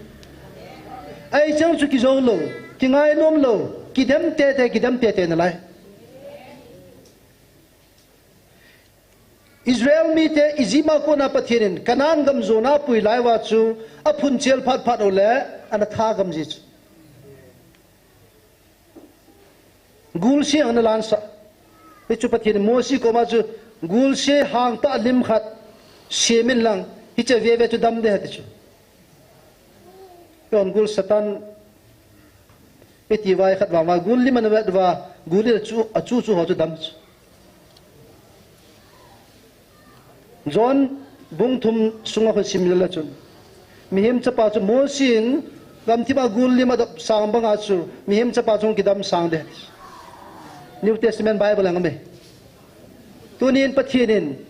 Ahi chang chu kijou lou, kingai nom lou, kidem tete, kidem tete nalai. Israel mite Egypt a kona Pathen in Canaan gam jona apui lai uva chu aphunchel phat phat uleh ana tha gam ji chu. Gulse ana lansah. Hichu Pathen in Mose koma chu gulse hangtah lim khat semin lang hiche veve chu dam ding ahi ti chu. Eiho gul Satan iti vai khat vang va gul lim ana vet uva gul in achu, achu chu ho chu dam chu. John bung thum sunga khu sim le chun. Mihem chapa chu Mosi in gamthip a gul lim adop sang banga chu mihem chapa chu kidam sang ding. New Testament Bible a um e. Tunin Pathen in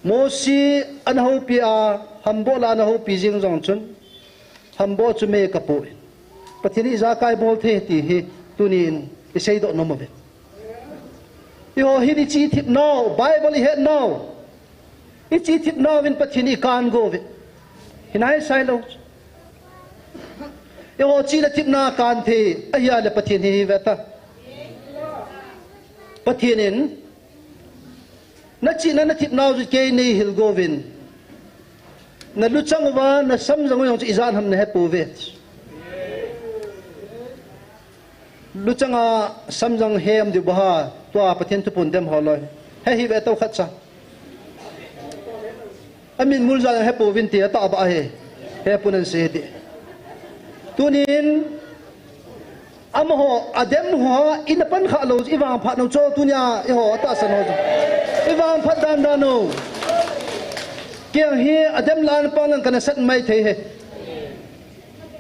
Mosi ana houpi a, hamboh la ana houpi jing jong chun, hamboh chu mei kapoh in. Pathen in ijakai bol thei ti hi tunin isei doh nom uve. Eiho hin ichi thip nau, Bible ihet nau. Ichi thip nau vin Pathen ikan go uve. Hinai sai lou. Eiho chi le thipna kan thei, ahia le Pathen hi hi ve ta. Pathen in Na chihna na thipnau chu kei nei hil go uvin. Na luchang uva, na samjang u jong chu ijat ham na hepouve. Luchang a samjang hem diu bou ham, tua Pathen thuphon dem ho loi. He hi ve tou khat cha. Amin mul ja jong hepouvin ti atah ba he. Hepon an sei ti. Tunin, Amaho, adem ho, ina pan kha lou, ivangphat nau chu, tunia, eiho, atahsan ho chu. Ivangphat dan dan u. Kei hi, adem lan pang lang kana sat mai thei he.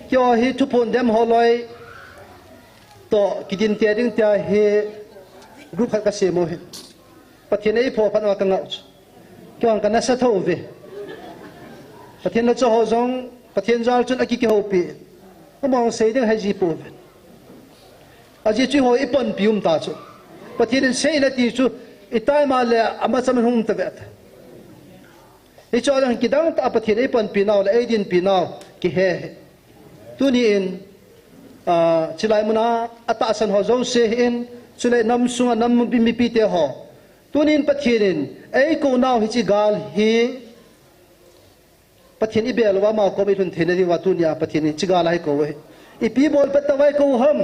Kei hi, thuphon dem ho loi. To, kidin te ding tia hi, group khat kasem u hi. Pathen eiphoh phat uva kangah u chu. Kei kana sa tho uve. Pathen la cho ho jong, Pathen jal chun aki kihoupi. Among sei ding hai ji pouve. Ajeh chu eiho ipanpi um ta chu. Pathen in seina ti chu, itai ma le, amacham hung ta ve ta. Hicho jong kidang tah a Pathen eipanpi nau le, eidinpi nau, kihe. Tunin, ah, chilai muna, atahsan ho jouse hin, chule nam sunga nam mipi te ho. Tunin Pathen in eikou nau hiche gal hi Pathen ibel uva ama kom ilhun theina diuva tunia Pathen in hiche gal a eikou u ahi. Ipi bol pet uva eikou u ham?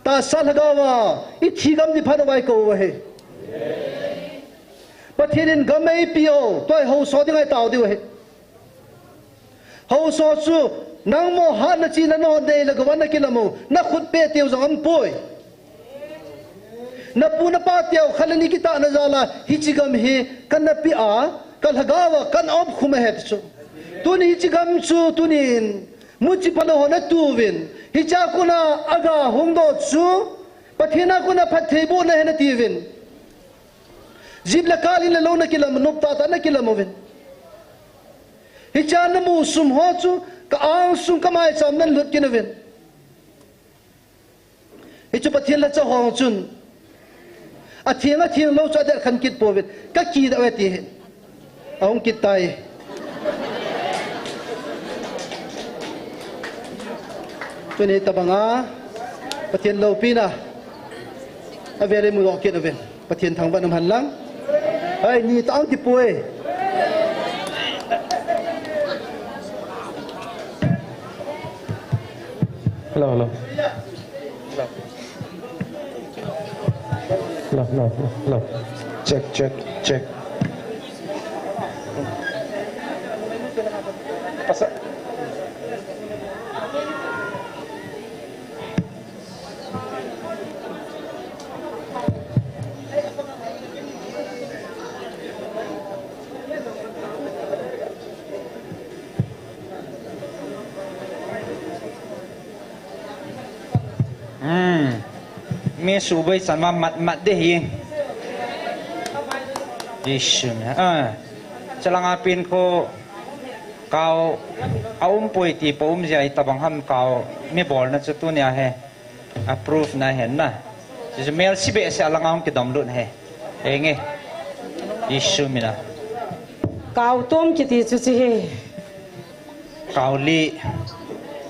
Tahsa lhagao a ithi gam ni phat uva eikou u ahi. Pathen in gam eipe u, tua hi haosa dinga itao diu ahi. Haosa chu, nangma hatna chihna nanei le gou a nakilam u, nakhut peh teu jong aumpoi. Napu napa teu khat le ni kitahna jal a, hiche gam hi kana pe a, kalhagao a kana umkhum ahi ti chu. Tuni hiche gam chu, tunin, muchi phalou ho natouvin, hichea kona aga hungdoh chu, Pathen a kona phattheibohna ahi natiuvin. Jip le kal in le lou nakilam, nop tah tah nakilam uvin. Hichea namu sum ho chu ka angsung ka maicham nalut kit uvin. Hichu Pathen lhacha ho chun atheng atheng lou chu adelkhen kit pouvin. Ka kidah uve ti hi. Ahung kit tai. Tuni tabanga Pathen loupina avel imu doh kit uvin. Pathen thangvah in um hen lang. Hai, ni tah ang kipui. Hello, hello. Hello, hello, hello. Check, check, check. Pasa. Hmm. Mi suboi chan ma mat mat de hi. Jisu na. Ah. Chalanga pin ko kau a um poi ti po um jia i tabang ham kau mi bol na chu tunia he. Approve na hen na. Jisu mel si be se alanga um kidom lut he. Enge. Jisu mina. Kau tom kiti chu chi he. Kau li,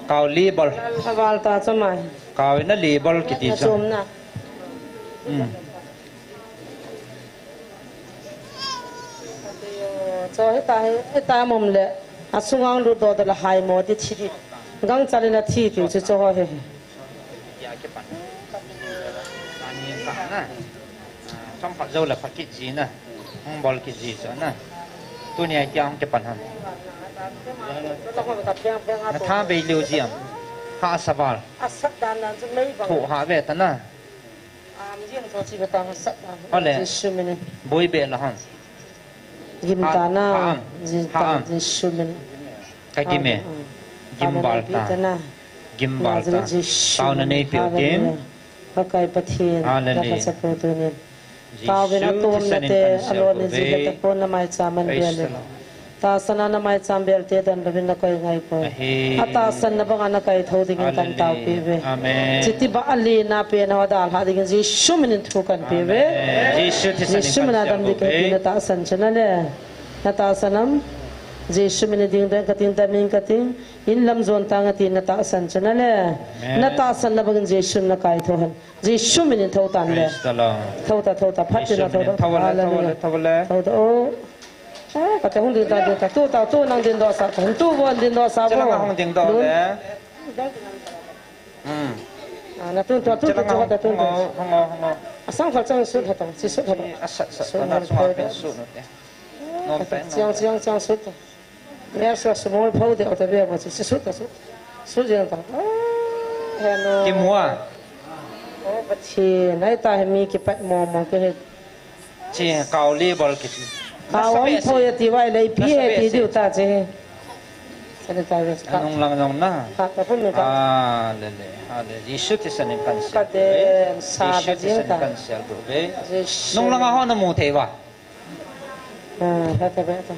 kau li bol. Aval ta chomai. Kau ina li bol kiti chu. Chom na. Hmm. Cho hita hi, hita mom le. Asungang lut doh doh le hai mo ti thi. Gangchal in athi ti chu cho ho he. Chomkhat jou le pha kit ji na. Hung bol kit ji chu na. Tunia itia hung kipan ham. Na tha bei leu ji am. Ha saval. Tho ha ve ta na. Ale. Boi be la ham. Gim ta na. Ha, ha, ha. Ji ta, Jesu min. Ka gim e. Amen. Gim val ta. Gim val ta. Jesu min. Taona nei peh u tin. Pakai Pathen, Hallelujah. Nakachapu tunin. Taovin atomna te, alon in jiheta pon namaicham in bel in. Tahsan a namaicham belte dan louvin nakoi ngai poi. Atahsan na banga nakai thou dingin kan taopi uve. Amen. Chiti ba ali na pe na ho dalha dingin Jesu min in thu kan pe uve. Amen. Jesu min a dam ding kahi ti natahsan chu nale. Natahsan am? Jesu min in ding ding kating, dam in kating. In lam jon tang ati natahsan chu nale. Amen. Natahsan na bangin Jesu in nakai thou hen. Jesu min in thou tan le. Praise the Lord. Thou ta, thou ta. Phat tin a thou ta. Jesu min in thou le, thou le, thou le. Thou ta, oh. Ah, kate hung ding ta, ding ta. Tu ta, tu nang ding doh sa. Hung tu bon ding doh sa. Chila nga hung ding doh le. Hmm. Ah, na tun tu, tu tu tu ta tun tu. Hung o, hung o, hung o. Asang khal chang sut ha tong, si sut ha tong. Asa, sa, sut na hung sung a poi pen da. Sut nu te. Nom pen, nom pen. Chiang, chiang, chiang sut. Mel sa sumol phou deu ta ve mo, si, si sut ta sut. Sut jeng ta. Ah, hello. Kimua. Oh, Pathen, nai ta he mi kipat mo mo ke he. Chi, kau li bol ki. Kau om phou ya ti vai lei pi he ti diu ta che. Sanitizer ka. Anung lang nung na. Ka, ka pun ka. Ah, le, le. Ah, le. Jesu thisan in kan sial. Ka de, sa Jesu thisan in kan sial tu ve. Jesu. Nung lang a ho na mu thei va. Ah, heta, heta.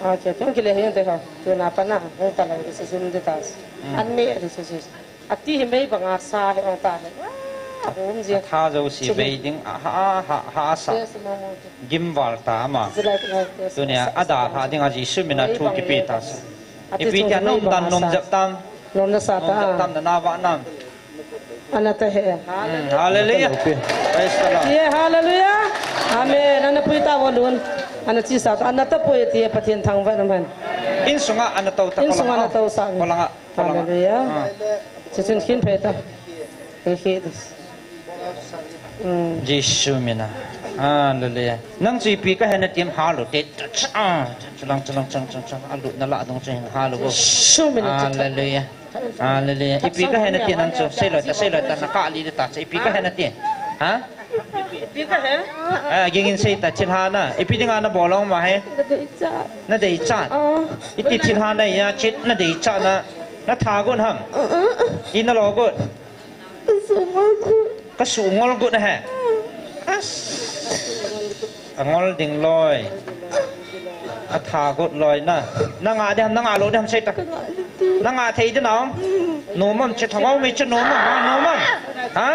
Ah, che, tun kile hin te kha. Tu na pa na, hung ta lang, si, si, si, ta. Hmm. An me, si, si, si. Ati hi mei banga sa hi ong ta hi. Ah, hum ji. Tha jo si bei ding, a, ha, ha, ha, sa. Yes, mo, mo. Gim val ta ma. Ji lai, lai, yes, tunia, yes, ada yes, ha ding a Jesu min a thu kipe ta sa. Ati ipi tia nom dan nom jep tam. Nom na sa ta. Nom jep tam na na va nam. Ana ta he. Hmm, hallelujah. Praise the Lord. Ye, hallelujah. Amen. Ana pui ta volun. Ana chi sa ta. Ana ta pui ti Pathen thangvah na man. Insunga ana to ta. Insunga ana to sa. Kolanga. Hallelujah. Ah. Chichun khin phe ta. He he this. Hmm. Jesu min a. Hallelujah. Nang chu ipi kahe na tim halo te. Ah, chalang, chalang, chang, chang, chang. Alut na la dong chang halo. Jesu min a. Hallelujah. Hallelujah. Ipi kahe na ti nang chu, seilou ta, seilou ta, na kah li ta, ipi kahe na ti. Ha? Ipi kahe? Ah, gingin sei ta, thilha na. Ipi dinga na bol ong ma he? Na deichat. Na deichat. Oh. Iti thilha na ya, chit na deichat na. Na tha got ham? Uh, uh, uh. I na lo got? Ka suh ngol got. Ka suh ngol got na he? Uh. As. A ngol ding loi. A tha got loi na. Na ngah ding ham, na ngah lou ding ham sei ta. Ka ngah ding. Na ngah thei ding ham? Nom am, che thangau mi che nom am, ha, nom am? Ha?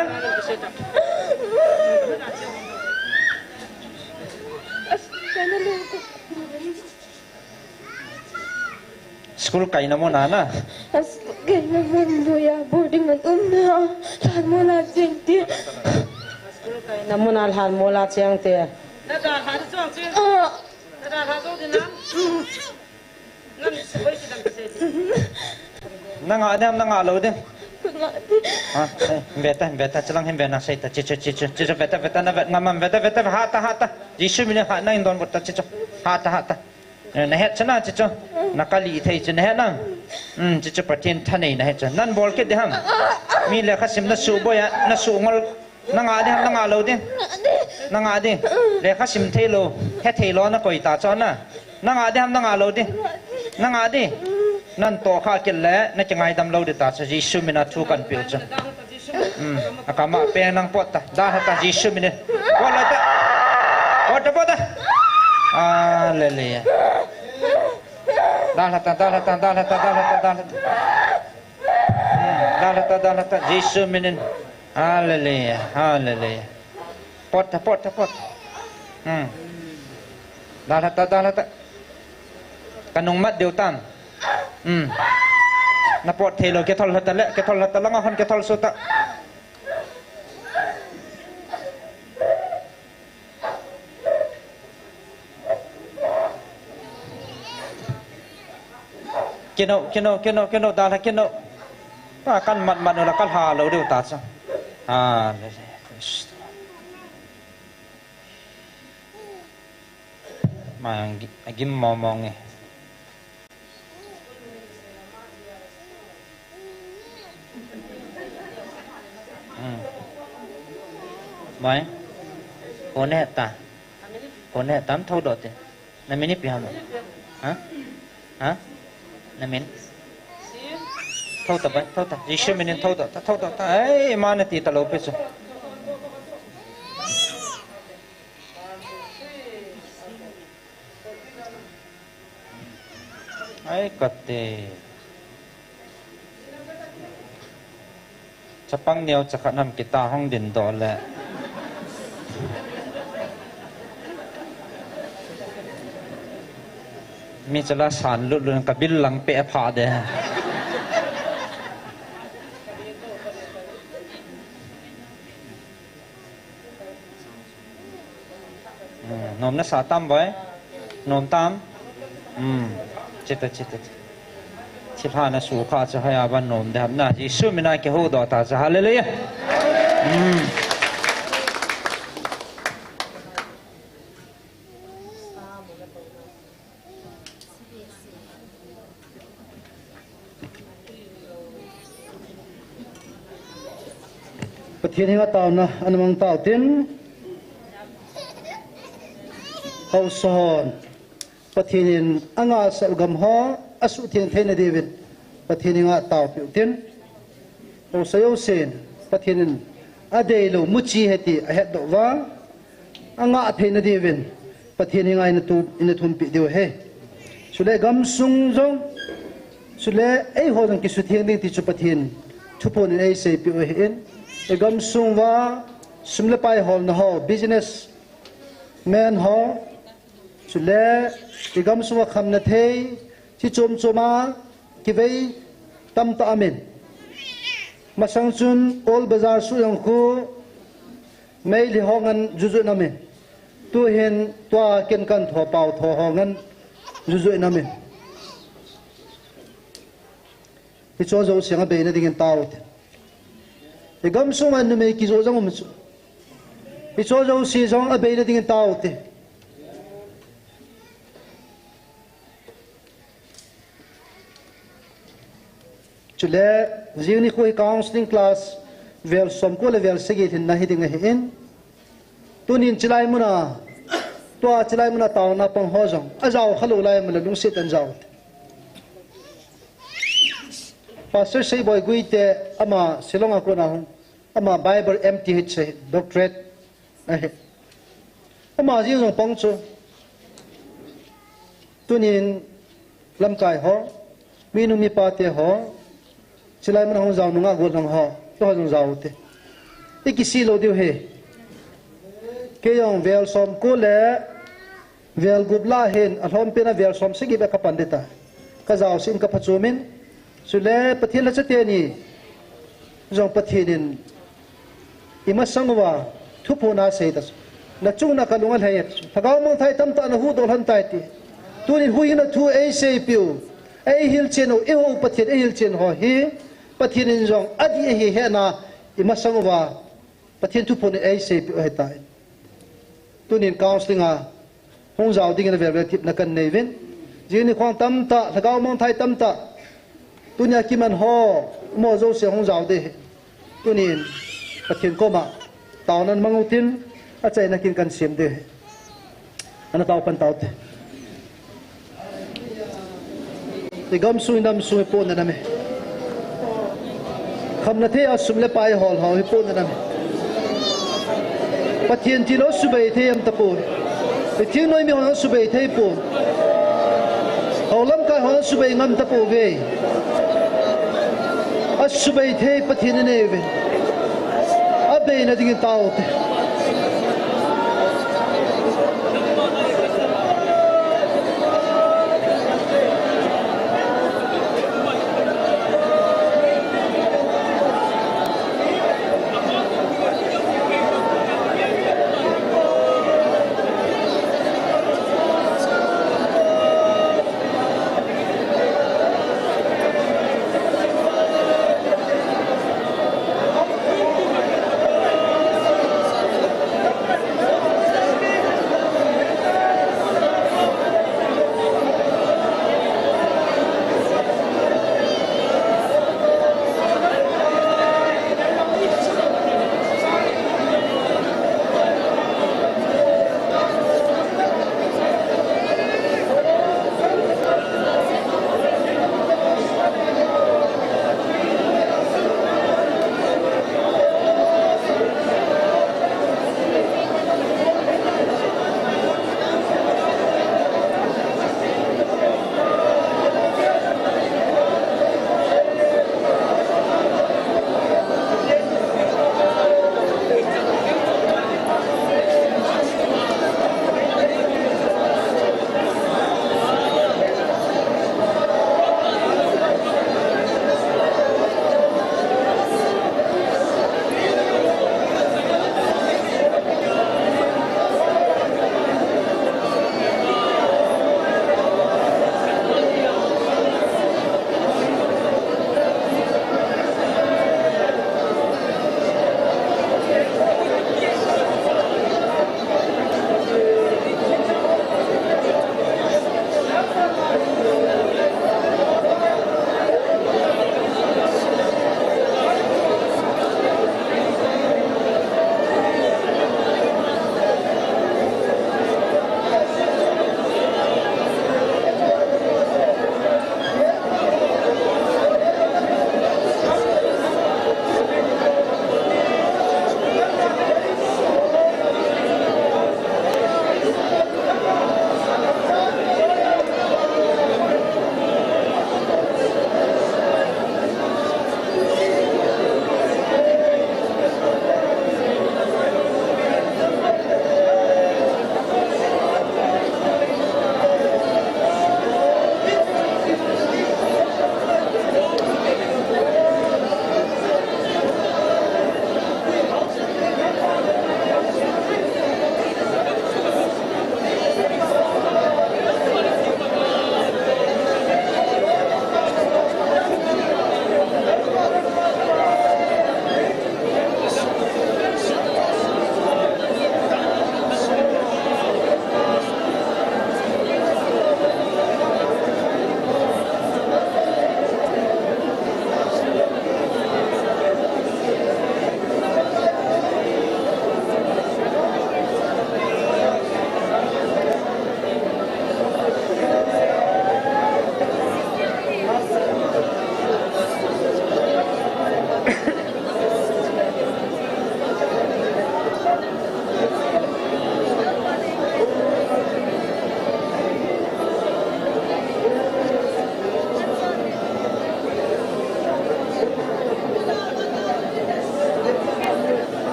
School kaina mun a na? School kaina mun lui a boarding a um na. Lhanmol a cheng ti. School kaina mun a lhanmol a cheng ti. Na dalha di chong cheng. Ah. Na dalha jou di na. Ngan suboi si dam se di. Na ngah ding ham, na ngah lou ding? Ka ngah ding. Ha, eh, ve ta, ve ta, chilang hin ve na sei ta, chi chu, chi chu, chi chu, ve ta, ve ta, na ve ngam am, ve ta, ve ta, ha ta, ha ta. Jesu min a ha, na in donbut ta, chi chu. Ha ta, ha ta. Eh, na het chu na, chi chu. Na kah li thei chu na het na. Hmm, chi chu Pathen thanei na het chu. Nan bol kit ding ham? Mi lekha sim na suboi a, na suh ngol. Na ngah ding ham, na ngah lou ding? Na ngah ding. Lekha sim thei lou, he thei lou na koi ta chu na. Na ngah ding ham, na ngah lou ding? Na ngah ding. Nan tohkhah kit le, na kingaidam lou ding ta chu, Jesu min a thu kan pe u chu. Hmm, a kama peng nang pot ta, dalha ta Jesu min in. Pot lou ta. Pot ta, pot ta. Hallelujah. Dalha ta, dalha ta, dalha ta, dalha ta, dalha ta. Hmm, dalha ta, dalha ta Jesu min in. Hallelujah, hallelujah. Pot ta, pot ta, pot. Hmm. Dalha ta, dalha ta. Ka nung mat diu tam. Hmm. Na pot thei lou, kithol lha ta le, kithol lha ta, langa hon kithol suh ta. Kino, kino, kino, kino, dalha kino. Pa kan mat mat u la ka lha lou diu ta chu. Hallelujah. Praise the Lord. Ma ang gi-, a gim mo mo nge. Hmm. Mai. Kone ta. Kone tam thou do te. Namin ipi ham? Ha? Ha? Namin? Thou ta bai, thou ta. Jesu minin thou ta, thou ta, thou ta. Ei, ima nati talou pi chu. Ai, kati. Chapang neo chakhat nam kita hung dingdoh le. Mi chala san lut lut ka bil lang pe pha de. Hmm, nom nasa tam boi? Nom tam? Hmm. Chita, chita, chita. Thilha nasukha chu hoi a ban nom ding ham na. Jesu mina kihoudoh ta chu. Hallelujah. Hmm. Pathen henga taona ana mang tau tin. Haosa hon Pathen in angahsah u gam ho asuhtheng theina diuvin Pathen henga taopeh u tin. Haosa jousen Pathen in adeilou muchi ahi ti ahetdoh uva, angah theina diuvin Pathen henga ina tu, ina thumpeh diu ahi. Chule gamsung jong, chule eiho jong kisutheng ding ti chu Pathen thuphon in eiseipeh u ahin. I gamsung uva sum le pai holna ho, business man ho, chule i gamsung a khamna thei, chi chom chom a kivei tamtah aumin. Masang chun Old Bazar suh jong khu Meitei ho ngen juju in aumin. Tuhin tua ken kan tho pau tho ho ngen juju in aumin. Hicho jouse jong abeina dingin taute. I gamsung a numei kijoh jong um chu. Hicho jouse jong abeina dingin taute. Chule, jing nikho hi counseling class, vel somko le vel sagi lhinna hiding ahin. Tunin chilai muna, tua chilai muna taona pang ho jong ajao khalou lai muna lungset in jaote. Pastor Seiboi Guite ama Shillong a kona hung, ama Bible M T H ahi, doctorate ahi. Ama jing jong pang chu. Tunin lamkai ho, minu mipa te ho, chilai muna hung jao nunga gollhang ho, keiho jong jaote. I kisih lou diu ahi. Kei jong vel somko le vel gup lah hin, alhompen a vel som sagi bep kapan ding tai. Kajao sih in kaphachom in, chule Pathen lhacha teni jong Pathen in imasang uva thuphon asei ta chu. Nachung na kalung alhai ta chu. Lhagao mangthah tamtah nahuhdoh lhon tai ti. Tunin huhhingna thu eiseipeh u, eihilchen u, eiho Pathen eihilchen ho hi Pathen in jong adih ahi hetna imasang uva Pathen thuphon in eiseipeh u ahitai. Tunin counseling a hung jao dingin avel vel themna kanei uvin. Jing nikho tamtah, lhagao mangthah tamtah, tunia kiman ho, mo jouse hung jao ding ahi. Tunin Pathen koma taona mang utin, achaina kin kan sem ding ahi. Ana tao pan taute. I gamsung i namsung hi pohnat aum e. Khamna thei a sum le pai hol ho hi pohnat aum e. Pathen tilou subei thei aum tapoi. I thingnoi mihon asubei thei poi. Hou lamkai hon asubei ngam tapouve. Asubei thei Pathen inei uve. Abeina dingin taute.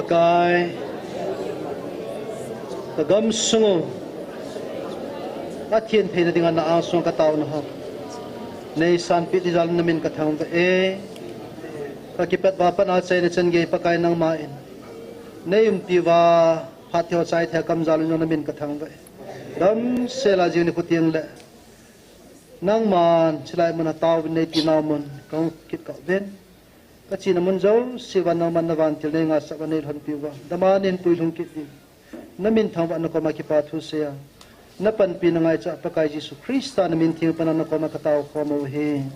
Kai, ka gamsung u athin theina dinga na angsunga ka taona ho nei sanpeh dingin na min ka thangvah e. Ka kipat uva pat achaina chan gei Pakai nangman nei umpi uva, phat thei chai thei a ka um jal un na min ka thangvah e. Damsel a jing nikho teng le nangman chilai mun a taovin nei tina mun ka hung kit kah uvin. Ka chena mun jouse uva nangman na vantil nei ngaisah uva nei lhonpi uva, dama nei puilhung kit ding, na min thangvah na koma kipa thu seiya, na panpina ngaichat Pakai Jesu Christa na min theng pana na koma ka tao khom u ahi.